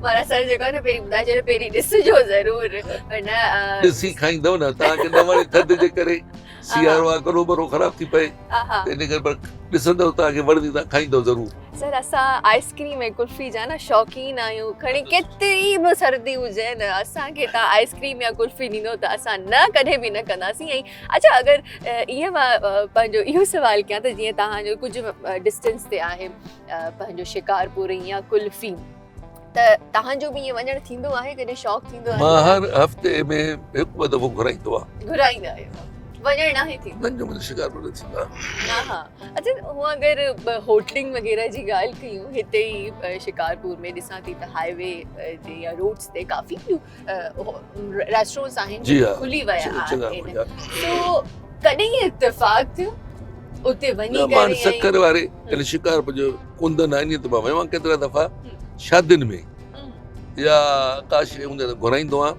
معنيٰ سر جيڪو آهي نه پهرين ٻڌائي ڇڏيو پهرين ڏسجو ضرور پر نه. ڏسي کائيندو نه توهان کي نه وڻي ٿڌ جي ڪري. سيارو آ ڪرو برو خراب ٿي پئي ته ان ڪري پر ڏسندو توهان کي وڻندي توهان کائيندو ضرور. سر اسان آئس ڪريم ۽ قلفي جا نه شوقين آهيون کڻي ڪيتري به سردي هجي نه اسان کي توهان آئس ڪريم يا قلفي ڏيندو ته اسان نه ڪڏهن به نه ڪنداسين ۽ اڇا اگر ائين مان پنهنجو اهو سوال ڪيان ته جيئن توهان جو ڪجهه ڊسٽنس تي آهي پنهنجو شڪارپور يا قلفي ته توهان جو به ائين وڃڻ ٿيندو آهي ڪڏهن شوق ٿيندو آهي؟ مان هر هفتي ۾ هڪ ٻه دفعو گهرائيندو آهيان. گهرائيندا آهيو وڃڻ ناهي ٿيندو؟ نه جو منهنجو شڪارپور نه ٿيندو آهي. نه ها اڇا هونء اگر هوٽلنگ وغيره جي ڳالهه ڪيون هتي ئي شڪارپور ۾ ڏسان ٿي ته هاء وي تي يا روڊس تي ڪافي ريسٽورنٽس آهن جي ها کلي ويا چڱا آهن بڙهيا. سو ڪڏهن اتفاق ٿيو اتي وڃي نه مان ڪري سکر واري يعني شڪارپور جو ڪندن آهن ته مان ويو آهيان ڪيترا دفعا شادين ۾ يا ڪا شيء هوندي ته گهرائيندو آهيان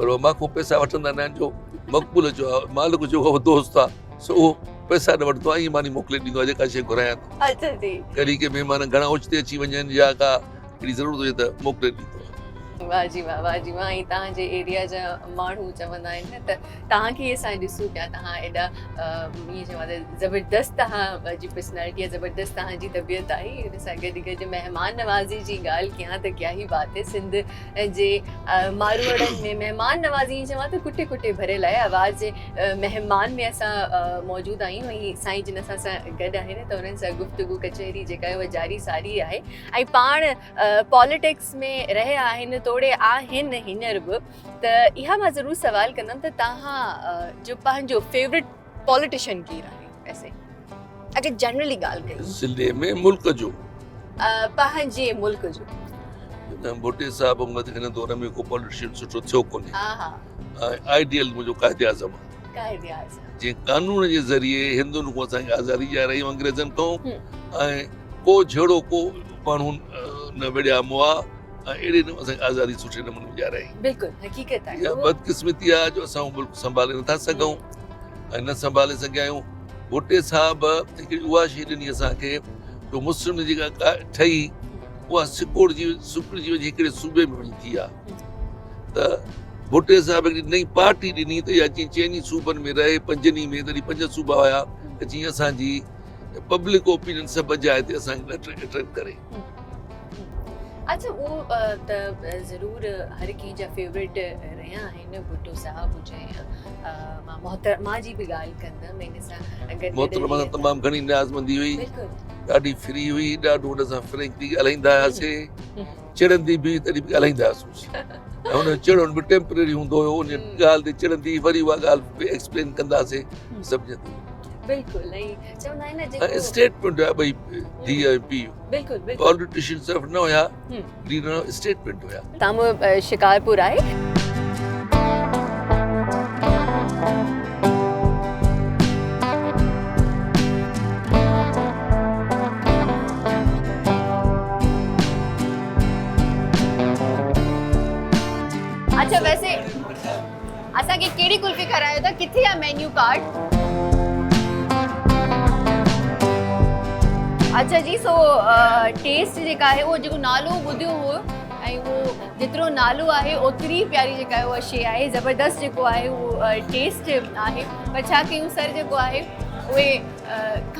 پر اهي مان کان پئسا وٺندا نه آهن جو مقبول جو آهي مالڪ جو اهو دوست آهي سو اهو پئسا نه وٺندو آهي ائين ماني موڪلي ڏيندو آهي جيڪا شيء گهرايان ٿو. اچا جي. ڪڏهن ڪي مهمان گهڻا اوچتي اچي وڃن يا ڪا اهڙي ضرورت هجي ته موڪلي ڏيندو آهي. واه جي واه واه جي واه ۽ توهان جي ايريا جا ماڻهو چوندا آهن نه ته توهان کي اسان ڏسون پيا توهان ايڏا ائين چوان ته زبردست توهان جي پرسنالٽي آهي زبردست توهان جي طبيعت آهي ان سان گڏ گڏ مهمان نوازي جي ڳالهه ڪيان ته ڪيا هي بات هي سنڌ جي ماروئڙن ۾ مهمان نوازي ائين چوان ته ڪٽي ڪٽي ڀريل آهي آواز جي مهمان ۾ اسان موجود آهيون ۽ سائين جن اسان سان گڏ آهن ته انهن سان گفتگو ڪچهري جيڪا آهي اها جاري ساري آهي ۽ پاڻ پاليٽڪس ۾ رهيا آهن توڙي آهن هينئر به ته اها مان ضرور سوال ڪندم ته توهان جو پنهنجو فيورٽ پاليٽيشن ڪير آهي ويسي اگر جنرلي ڳالهه ڪيون ضلعي ۾ ملڪ جو پنهنجي ملڪ جو نه ڀٽي صاحب وانگر هن دور ۾ ڪو پاليٽيشن سٺو ٿيو ڪونهي ها ها ۽ آئيڊيل منهنجو قائد اعظم آهي قائد اعظم جنهن قانون جي ذريعي هندن کان اسان کي آزادي ڏيارائي انگريزن کان ۽ ڪو جهيڙو ڪو ماڻهو نه وڙهيا مئا ۽ اهڙي نموني اسان کي آزادي سٺي نموني ڏيارائي. بلڪل حقيقت آهي. اها بدقسمتي آهي جو اسان اهو ملڪ سنڀالي نٿا سگهون ۽ نه سنڀالي سگهيا آهيون. ڀٽي صاحب هڪڙي اها شيء ڏني اسان کي جو مسلم جيڪا ٺهي اها سڪڙجي سڪڙجي وڃي هڪڙي صوبي ۾ وڃي ٿي آهي ته ڀٽي صاحب هڪڙي نئين پارٽي ڏني ته اها جيئن چئني صوبن ۾ رهي پنجن ئي ۾ تڏهن پنج صوبا هيا ته جيئن اسان جي پبلڪ اوپينين سڀ جاء تي اسان کي اٽريڪٽ ڪري. اڇا اهو ته ضرور هر ڪنهن جا فيورٽ رهيا آهن ڀٽو صاحب هجي يا مان محترمه جي به ڳالهه ڪندم ان سان گڏ محترمه سان تمام گهڻي نيازمندي هئي ڏاڍي فري هئي ڏاڍو ان سان فرينڪلي ڳالهائيندا هياسي چڙندي به هئي تڏهن به ڳالهائيندا هياسون ۽ ان جو چڙڻ به ٽيمپرري هوندو هيو ان ڳالهه تي چڙندي وري اها ڳالهه به ايڪسپلين ڪنداسين سمجهندي هئي. بلڪل ۽ چوندا آهن نه جيڪو اسٽيٽمينٽ هيا ٻئي ڌيء ۽ پيء بلڪل بلڪل پاليٽيشن صرف نه هيا ليڊر اسٽيٽمينٽ هيا. تام شڪارپور آهي. اچھا ويسي اسان کي ڪهڙي قلفي کارايو ٿا ڪٿي آ مينيو ڪارڊ؟ اچھا جي سو ٽيسٽ جيڪا آهي اهو جيڪو نالو ٻڌيو هو ۽ اهو جيترو نالو آهي اوتري پياري جيڪا آهي اها شي آهي زبردست جيڪو آهي اهو ٽيسٽ آهي پر ڇا ڪيون سر جيڪو آهي اهي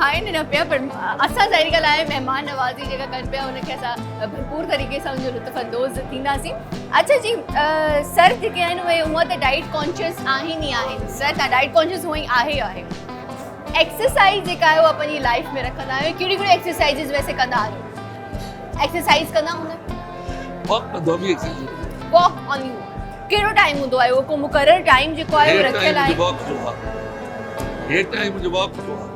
کائن نه پيا پر اسان ظاهري ڳالهه آهي مهمان نوازي جيڪا ڪن پيا ان کي اسان ڀرپور طريقي سان ان جو لطف اندوز ٿينداسين اڇا جي سر جيڪي آهن اهي هونء ته ڊائيٽ ڪانشس آهن ئي آهن سر تان ڊائيٽ ڪانشس هونء ئي آهي آهي ايڪسرسائز جيڪا آهي اها پنهنجي لائف ۾ رکندا آهيو ڪهڙي ڪهڙي ايڪسرسائزز ويسي ڪندا آهيو ايڪسرسائز ڪندا هوندا واڪ ڪندو آهيان ايڪسرسائز واڪ اونلي ڪهڙو ٽائيم هوندو آهي اهو ڪو مقرر ٽائيم جيڪو آهي اهو رکيل آهي واڪ جو آهي هي ٽائيم جو واڪ جو آهي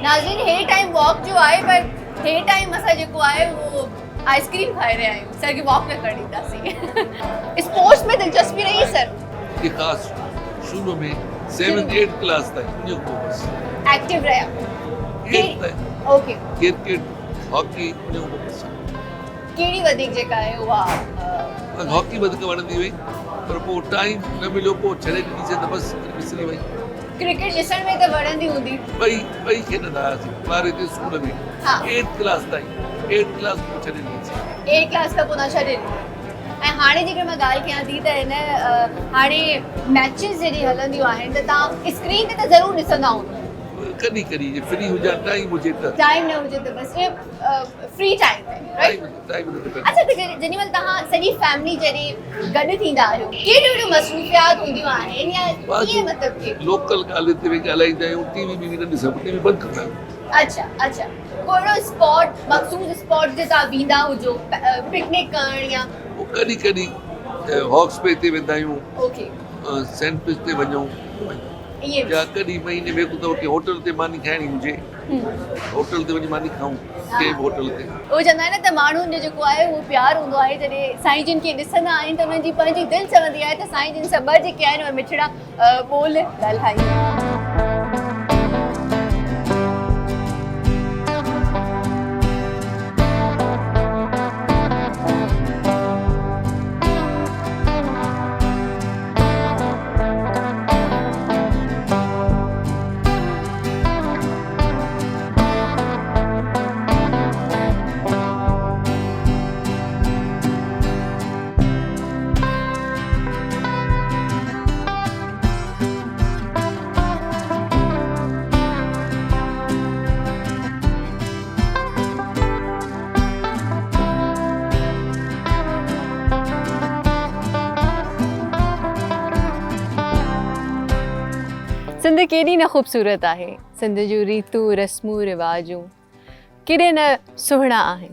ناظرين هي ٽائيم واڪ جو آهي پر هي ٽائيم اسان جيڪو آهي اهو آئس ڪريم کائي رهيا آهيون سر کي واڪ نه ڪرڻ ڏينداسين اسپورٽس ۾ دلچسپي رهي سر هي خاص شروع ۾ 7 8 ڪلاس تائين ان کان بس ايڪٽو رهيا اوڪي ڪرڪيٽ هاڪي ان کان بس ڪهڙي وڌيڪ جيڪا آهي اها. هاڪي وڌيڪ وڻندي هئي پر پوء ٽائيم نه مليو پوء ڇڏي ڏني سي ته بس وسري وئي. ڪرڪيٽ ڏسڻ ۾ ته وڻندي هوندي. ٻئي ٻئي کيڏندا هياسين ٻارهين تائين اسڪول ۾ ايٽ ڪلاس تائين ايٽ ڪلاس پوء ڇڏي ڏني سي. ايٽ ڪلاس کان پوء توهان ڇڏي ڏني ۽ هاڻي جيڪڏهن مان ڳالهه ڪيان ٿي ته هن هاڻي ميچز جڏهن هلنديون آهن ته توهان اسڪرين تي ته ضرور ڏسندا هوندا. ڪڏهن ڪڏهن جي فري هجان ٽائيم هجي ته. ٽائيم نه هجي ته بس فري ٽائيم ۾ رائٽ اڇا ته جيڏي مهل توهان سڄي فيملي جڏهن گڏ ٿيندا آهيو ڪهڙيون ڪهڙيون مصروفيات هونديون آهن يا ڪيئن مطلب ڪي لوڪل ڳالهين تي ويهي ڳالهائيندا آهيون ٽي وي بي وي نه ڏسندا ٽي وي بند ڪندا آهيون. اڇا اڇا ڪو اهڙو اسپاٽ مخصوص اسپاٽ جتي توهان ويندا هجو پڪنڪ ڪرڻ يا. پوء ڪڏهن ڪڏهن هاڪس بي تي ويندا آهيون. اوڪي. سينٽ پيٽس تي وڃون يا ڪڏهن مهيني ۾ هڪ دفعو ڪنهن هوٽل تي ماني کائڻي هجي هوٽل تي وڃي ماني کائون ڪنهن به هوٽل تي. اهو چوندا آهن نه ته ماڻهن جو جيڪو آهي اهو پيار هوندو آهي جڏهن سائين جن کي ڏسندا آهن ته انهن جي پنهنجي دل چوندي آهي ته سائين جن سان ٻه جيڪي آهن اهي مٺڙا ٻول ڳالهايون. سنڌ ڪيڏي نه خوبصورت آهي. سنڌ جون ريتون، رسمون، رواجون ڪيڏي نه سهڻا آهن.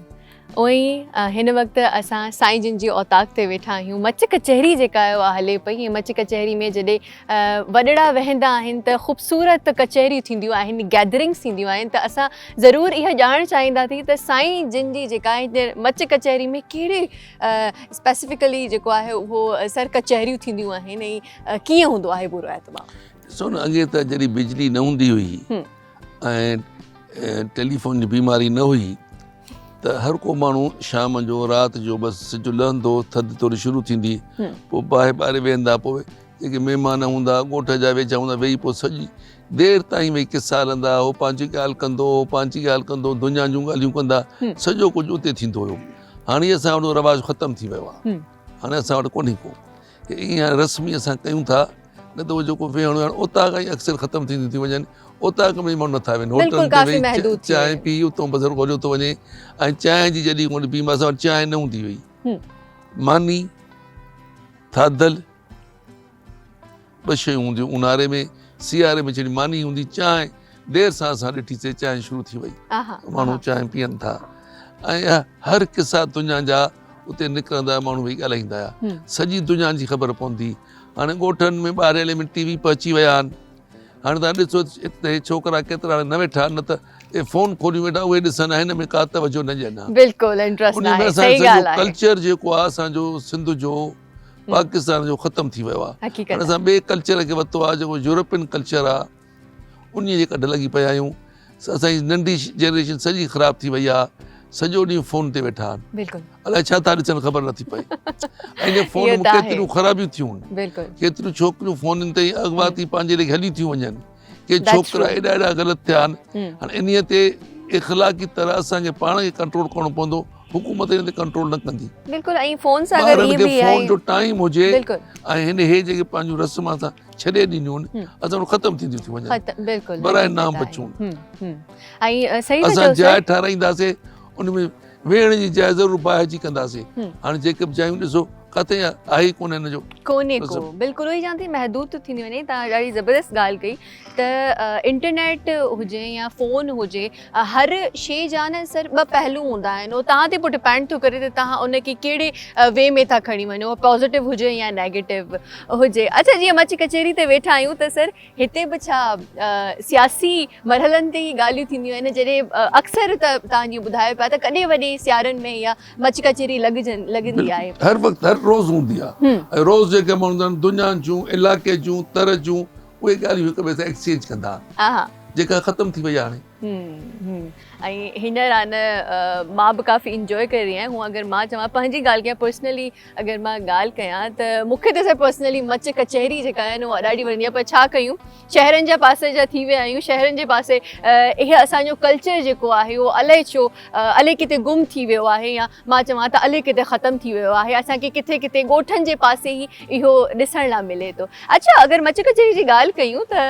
اوئين ئي هن وقت اسان سائين جن جي اوطاق تي ويٺا آهيون. مچ ڪچهري جيڪا آهي اها هلي پئي ۽ مچ ڪچهري ۾ جڏهن وڏڙا ويهندا آهن ته خوبصورت ڪچهريون ٿينديون آهن، گيدرنگس ٿينديون آهن ته اسان ضرور اها ڄاڻڻ چاهينداسين ته سائين جن جي جيڪا آهي مچ ڪچهري ۾ ڪهڙي اسپيسفڪلي جيڪو آهي اهو سر ڪچهريون ٿينديون آهن ۽ ڪيئن هوندو آهي پورو اهتمام. ڏسو نه اڳي ته جڏهن بجلي نه هوندي هئي ۽ ٽيليفون جي بيماري نه هئي ته هر ڪو ماڻهو شام جو رات جو بس سج لهندو ٿڌ ٿوري شروع ٿيندي پوء باهه ٻاري ويهندا پوء جيڪي مهمان هوندا ڳوٺ جا ويجها هوندا ويهي پوء سڄي دير تائين ويهي قصا هلندا هو پنهنجي ڳالهه ڪندو هو پنهنجي ڳالهه ڪندو دنيا جون ڳالهيون ڪندا سڄو ڪجهه اتي ٿيندو هيو هاڻي اسان وٽ رواج ختم ٿي ويو آهي هاڻي اسان وٽ ڪونهي ڪو ائين هاڻي رسمي اسان ڪيون ٿا نه ته اهو جيڪو ويهڻو هاڻي اوطاق ئي اڪثر ختم ٿينديون ٿيون وڃن اوطاق ۾ ماڻهو نٿا ويهن هوٽلن تي ويهي چانهه پي اتان بس هليو ٿو وڃي ۽ چانهه جي جڏهن ڪونه پي اسان وٽ چانهه نه هوندي هئي ماني ٿاڌل ٻه شيون هونديون اونهاري ۾ سياري ۾ ڇڙي ماني هوندي چانهه دير سان اسان ڏٺي سي چانهه شروع ٿي وئي ماڻهو چانهه پيئن ٿا ۽ هر قصا دنيا جا اتي نڪرندا ماڻهو ويهي ڳالهائيندا هيا سڄي دنيا جي خبر پوندي هاڻي ڳوٺن ۾ ٻاريلي ۾ ٽي وي پهچي ويا آهن هاڻي تان ڏسو هتي ڇوڪرا ڪيترا هاڻي نه ويٺا نه ته اهي فون کوليون ويٺا اهي ڏسن هن ۾ ڪا توجه نه ڏين ها بلڪل انٽرسٽ نه آهي صحيح ڳالهه آهي ڪلچر جيڪو آهي اسان جو سنڌ جو پاڪستان جو ختم ٿي ويو آهي هاڻي اسان ٻئي ڪلچر کي ورتو آهي جيڪو يورپين ڪلچر آهي انهيء جي ڪڍ لڳي پيا آهيون. اسان جي ننڍي جنريشن سڄي خراب ٿي وئي آهي. سڄو ڏينهن فون تي ويٺا آهن. بلڪل. الائي ڇا ٿا ڏسن خبر نٿي پئي. ۽ ان فون ۾ ڪيتريون خرابيون ٿيون آهن. بلڪل. ڪيتريون ڇوڪريون فونن تي اغوا ٿي پنهنجي ليکي هلي ٿيون وڃن. ڪي ڇوڪرا ايڏا ايڏا غلط ٿيا آهن. هاڻي انهيء تي اخلاقي طرح اسان کي پاڻ کي ڪنٽرول ڪرڻو پوندو. حڪومت ان تي ڪنٽرول نه ڪندي. بلڪل ۽ فون سان گڏ ٻارن کي فون جو ٽائيم هجي ۽ هن هي جيڪي پنهنجون رسم اسان ڇڏي ڏنيون اسان وٽ ختم ٿينديون ٿيون وڃن بلڪل برائي نام بچون ۽ صحيح اسان جاء ٺهرائينداسي ان ۾ ويهڻ جي جاء ضرور باهه جي ڪنداسي هاڻي جيڪي به جايون ڏسو ڪاٿي آهي ئي ڪونه هن جو ڪونهي ڪو بلڪل اهي چوان ٿي محدود ٿو ٿيندي وڃي تان ڏاڍي زبردست ڳالهه ڪئي ته انٽرنيٽ هجي يا فون هجي هر شي جا نه سر ٻه پهلو هوندا آهن اهو توهان تي پوء ڊپينڊ ٿو ڪري ته توهان ان کي ڪهڙي وي ۾ ٿا کڻي وڃو پازيٽو هجي يا نيگيٽو هجي اڇا جيئن مچ ڪچهري تي ويٺا آهيون ته سر هتي به ڇا سياسي مرحلن تي ئي ڳالهيون ٿينديون آهن جڏهن اڪثر ته توهان جيئن ٻڌايو پيا ته ڪڏهن وڏي سيارن ۾ يا مچ ڪچهري لڳندي آهي هر وقت هر روز هوندي آهي ۽ روز جيڪي ماڻهو دنيا جون علائقي جون تر جون اهي ڳالهيون هڪ ٻئي سان ايڪسچينج ڪندا جيڪا ختم ٿي وئي آهي ۽ هينئر آ نه مان به ڪافي انجوائي ڪري رهي آهيان هونء اگر مان چوان پنهنجي ڳالهه ڪيان پرسنلي اگر مان ڳالهه ڪيان ته مون کي ته سر پرسنلي مچ ڪچهري جيڪا آهي نه اها ڏاڍي وڻندي آهي پر ڇا ڪيون شهرن جا پاسي جا ٿي ويا آهيون شهرن جي پاسي اهي اسان جو ڪلچر جيڪو آهي اهو الائي ڇو الائي ڪٿي گم ٿي ويو آهي يا مان چوان ته الائي ڪٿي ختم ٿي ويو آهي اسان کي ڪٿي ڪٿي ڳوٺن جي پاسي ئي اهو ڏسڻ لاء ملي ٿو اڇا اگر مچ ڪچهري جي ڳالهه ڪيون ته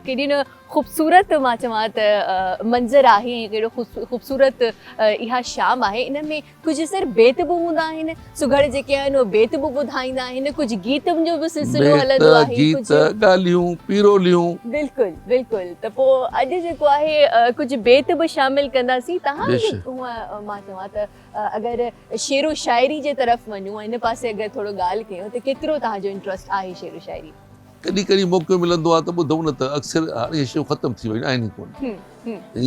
ڪيڏي نه خوبصورت مان چوان ته منظر آهي ۽ اهڙو خوبصورت اها شام آهي ان ۾ ڪجهه سر بيت به هوندا آهن، سگهڙ جيڪي آهن اهي بيت به ٻڌائيندا آهن، ڪجهه گيتن جو به سلسلو هلندو آهي، بيت، گيت، ڳالهيون، پيروليون. بلڪل بلڪل ته پوء اڄ جيڪو آهي ڪجهه بيت به شامل ڪنداسين. توهان به هونء مان چوان ته اگر شعر و شاعري جي طرف وڃون ۽ ان پاسي اگر ٿورو ڳالهه ڪيون ته ڪيترو توهان جو انٽرسٽ آهي شعر و شاعري ۾؟ ڪڏهن ڪڏهن موقعو ملندو آهي ته ٻڌون نه ته اڪثر هاڻي اهي شيون ختم ٿي ويون آهن ئي ڪونه.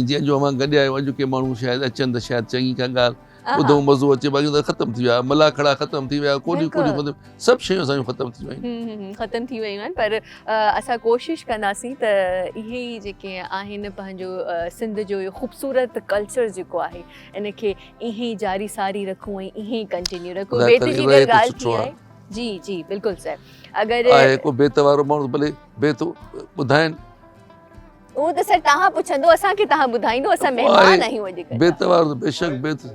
جيئن جو اوهان گڏيا آهيو اڄ ڪي ماڻهو شايد اچن ته شايد چڱي ڪا ڳالهه ٻڌون مزو اچي باقي ته ختم ٿي ويا ملاکڙا ختم ٿي ويا ڪوڏيون ڪوڏيون ختم سڀ شيون اسان جون ختم ٿي ويون ختم ٿي ويون آهن پر اسان ڪوشش ڪنداسين ته اهي ئي جيڪي آهن پنهنجو سنڌ جو اهو خوبصورت ڪلچر جيڪو آهي ان کي ائين ئي جاري ساري رکون ۽ ائين ئي ڪنٽينيو رکون بيت جي اگر ڳالهه ٿي آهي جي جي بلڪل سر اگر آهي ڪو بيت وارو ماڻهو ڀلي بيت ٻڌائين اهو ته سر توهان پڇندو اسان کي توهان ٻڌائيندو اسان مهمان آهيون اڄ ڪلهه. بيت وارو ته بيشڪ بيت.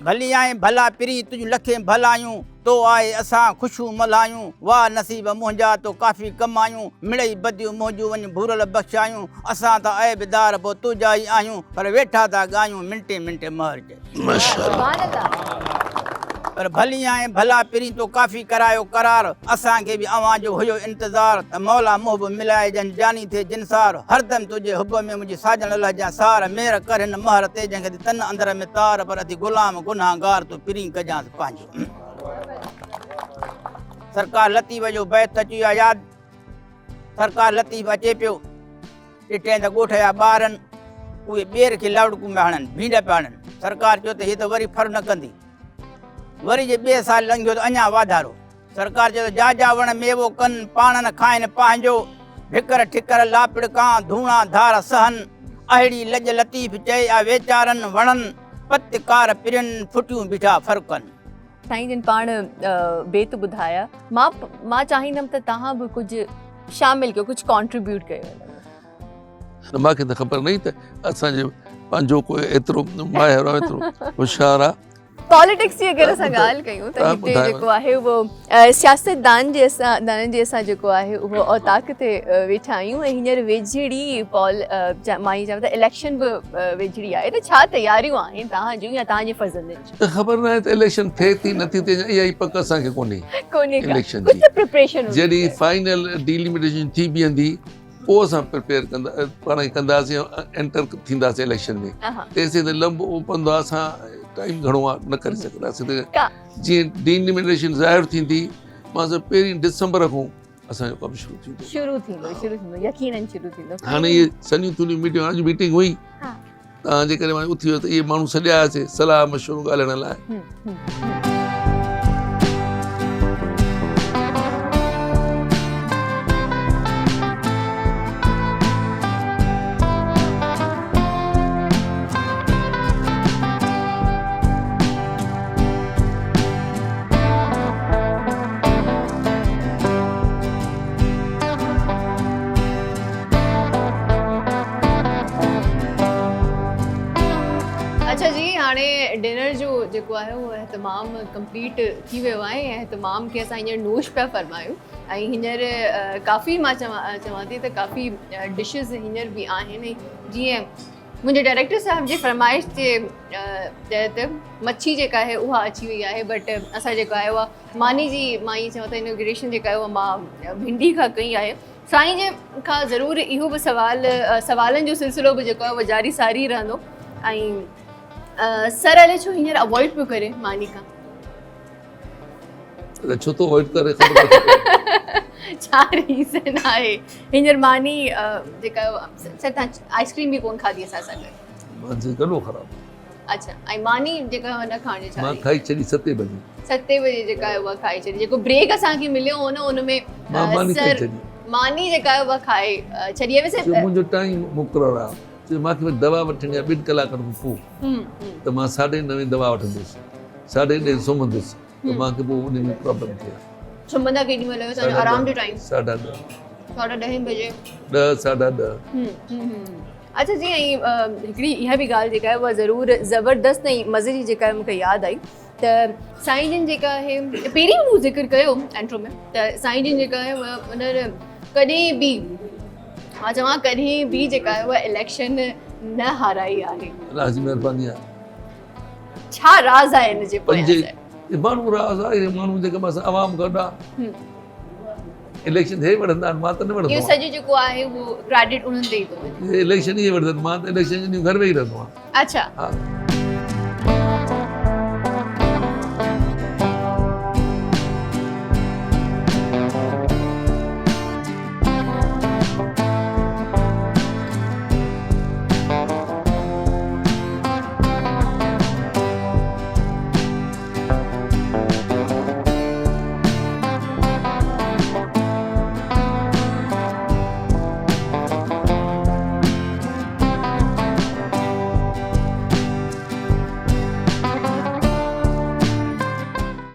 ڀلي آئين ڀلا پرين تنهنجون لکين ڀلايون تو آئي اسان خوشيون ملهايون واهه نصيب منهنجا تو ڪافي ڪمايون مڙئي بديون منهنجون وڃ ڀورل بخشايون اسان ته عيبدار پو تنهنجا ئي آهيون پر ويٺا ٿا ڳايون منٽين منٽين مهر چئي. ماشاءالله. پر ڀلي آئين ڀلا پرين تو ڪافي ڪرايو قرار اسان کي به اوهان جو هيو انتظار ته مولا محب ملائي جن جاني ٿئي جنسار هردم تنهنجي حب ۾ منهنجي ساجن لهجان سار مير ڪر هن مهر تي جنهن کي ٿي تن اندر ۾ تار پر اٿي غلام گنهگار تون پرين ڪجانس پنهنجو سرڪار لطيف جو بيت اچي ويو ياد سرڪار لطيف اچي پيو ڏٺائين ته ڳوٺ جا ٻار آهن، اهي ٻير کي لاڙڪون پيا هڻن، ڀينڊ پيا هڻن. سرڪار چيو ته هيء ته وري ڦر نه ڪندي. وري جي ٻئي سال لنگهيو ته اڃا واڌارو. سرڪار چيو ته جا جا وڻ ميوو ڪن، پاڻ نه کائن پنهنجو. ڀڪر ٺڪر لاپڙڪان، ڌوڻا ڌار سهن. اهڙي لڄ لطيف چئي آ ويچارن وڻن، پت ڪار پرين، ڦٽيون بيٺا ڦرڪن. سائين جن پاڻ بيت ٻڌايا مان مان چاهيندم ته توهان به ڪجهه شامل ڪيو ڪجهه ڪانٽريبيوٽ ڪيو ان ۾. مان کي ته خبر نهي ته اسان جي پنهنجو ڪو ايترو ماهر آهي ايترو هوشيار آهي. پاليٽڪس جي اگر اسان ڳالهه ڪيون ته هتي جيڪو آهي اهو سياستدان جي اسان دانن جي اسان جيڪو آهي اهو اوطاق تي ويٺا آهيون ۽ هينئر ويجهڙي پال مان ائين چوان ته اليڪشن به ويجهڙي آهي ته ڇا تياريون آهن توهان جون يا توهان جي فرزندن جون؟ ته خبر ناهي ته اليڪشن ٿئي ٿي نٿي ٿئي اها ئي پڪ اسان کي ڪونهي ڪونهي ڪا اليڪشن جي ڪجهه ته پريپريشن هوندي جڏهن فائنل ڊيليميٽيشن ٿي بيهندي پوء اسان پريپيئر ڪندا پاڻ کي ڪنداسين انٽر ٿينداسين اليڪشن ۾ تيسين ته لمبو پنڌ آهي اسان ٽائيم گهڻو آهي نه ڪري سگهنداسين ته جيئن ڊيليميٽيشن ظاهر ٿيندي مان سو پهرين ڊسمبر کان اسان جو ڪم شروع ٿيندو شروع ٿيندو شروع ٿيندو يقينن شروع ٿيندو هاڻي اهي سنيون ٿلهيون ميٽنگ اڄ ميٽنگ هئي توهان جي ڪري مان اٿي ويس ته اهي ماڻهو سڏيا هئاسي صلاح مشورو ڳالهائڻ لاء. اڇا جي هاڻي ڊنر جو جيڪو آهي اهو اهتمام ڪمپليٽ ٿي ويو آهي ۽ اهتمام کي اسان هينئر نوش پيا فرمايون ۽ هينئر ڪافي مان چوان چوان ٿي ته ڪافي ڊشز هينئر به آهن ۽ جيئن منهنجي ڊائريڪٽر صاحب جي فرمائش جي تحت مڇي جيڪا آهي اها اچي وئي آهي بٽ اسان جيڪو آهي اها ماني جي مان ائين چوان ته انوگريشن جيڪا آهي اها مان ڀنڊي کان ڪئي آهي سائين جي کان ضرور اهو به سوال سوالن جو سلسلو به جيڪو آهي اهو جاري ساري رهندو ۽ سر الائي ڇو هينئر اوائڊ پيو ڪري ماني کان. الائي ڇو ٿو اوائڊ ڪري خبر نٿي پئي. ڇا ريزن آهي هينئر ماني جيڪا سر تان آئس ڪريم به ڪون کاڌي اسان سان گڏ. منهنجو گلو خراب. اڇا ۽ ماني جيڪا نه کائڻ جي ڇا مان کائي ڇڏي ستين بجي. ستين بجي جيڪا آهي اها کائي ڇڏي جيڪو بريڪ اسان کي مليو هو نه ان ۾ مان ماني کائي ڇڏي. ماني جيڪا آهي اها کائي ڇڏي ويسي منهنجو ٽائيم مقرر آهي چي مان کي دوا وٺڻي آهي ٻن ڪلاڪن کان پوء ته مان ساڍي نوين دوا وٺندس ساڍي ڏهين سمهندس ته مان کي پوء ان ۾ پرابلم ٿئي. سمهندا ڪيڏي مهل آهيو تنهنجو آرام جو ٽائيم؟ ساڍا ڏهه. ساڍا ڏهين بجي. ڏهه ساڍا ڏهه. اڇا جي ۽ هڪڙي اها به ڳالهه جيڪا آهي اها ضرور زبردست ۽ مزي جي جيڪا مون کي ياد آئي ته سائين جن جيڪا آهي پهرين به مون ذڪر ڪيو انٽرو ۾ ته سائين جن جيڪا آهي انهن ڪڏهن به مان چوان ڪڏهن به جيڪا آهي اها اليڪشن نه هارائي آهي. الله جي مهرباني آهي. ڇا راز آهي ان جي پويان پنهنجي صاحب؟ ماڻهو راز آهي ماڻهو جيڪي بس عوام گڏ آ اليڪشن هي وڙهندا آهن مان ته نه وڙهندو اهو سڄو جيڪو آهي اهو ڪريڊٽ انهن تي ئي ٿو وڃي. اليڪشن ئي وڙهندا آهن مان ته اليڪشن جي ڏينهن گهر ويهي رهندو آهيان. اڇا. ها.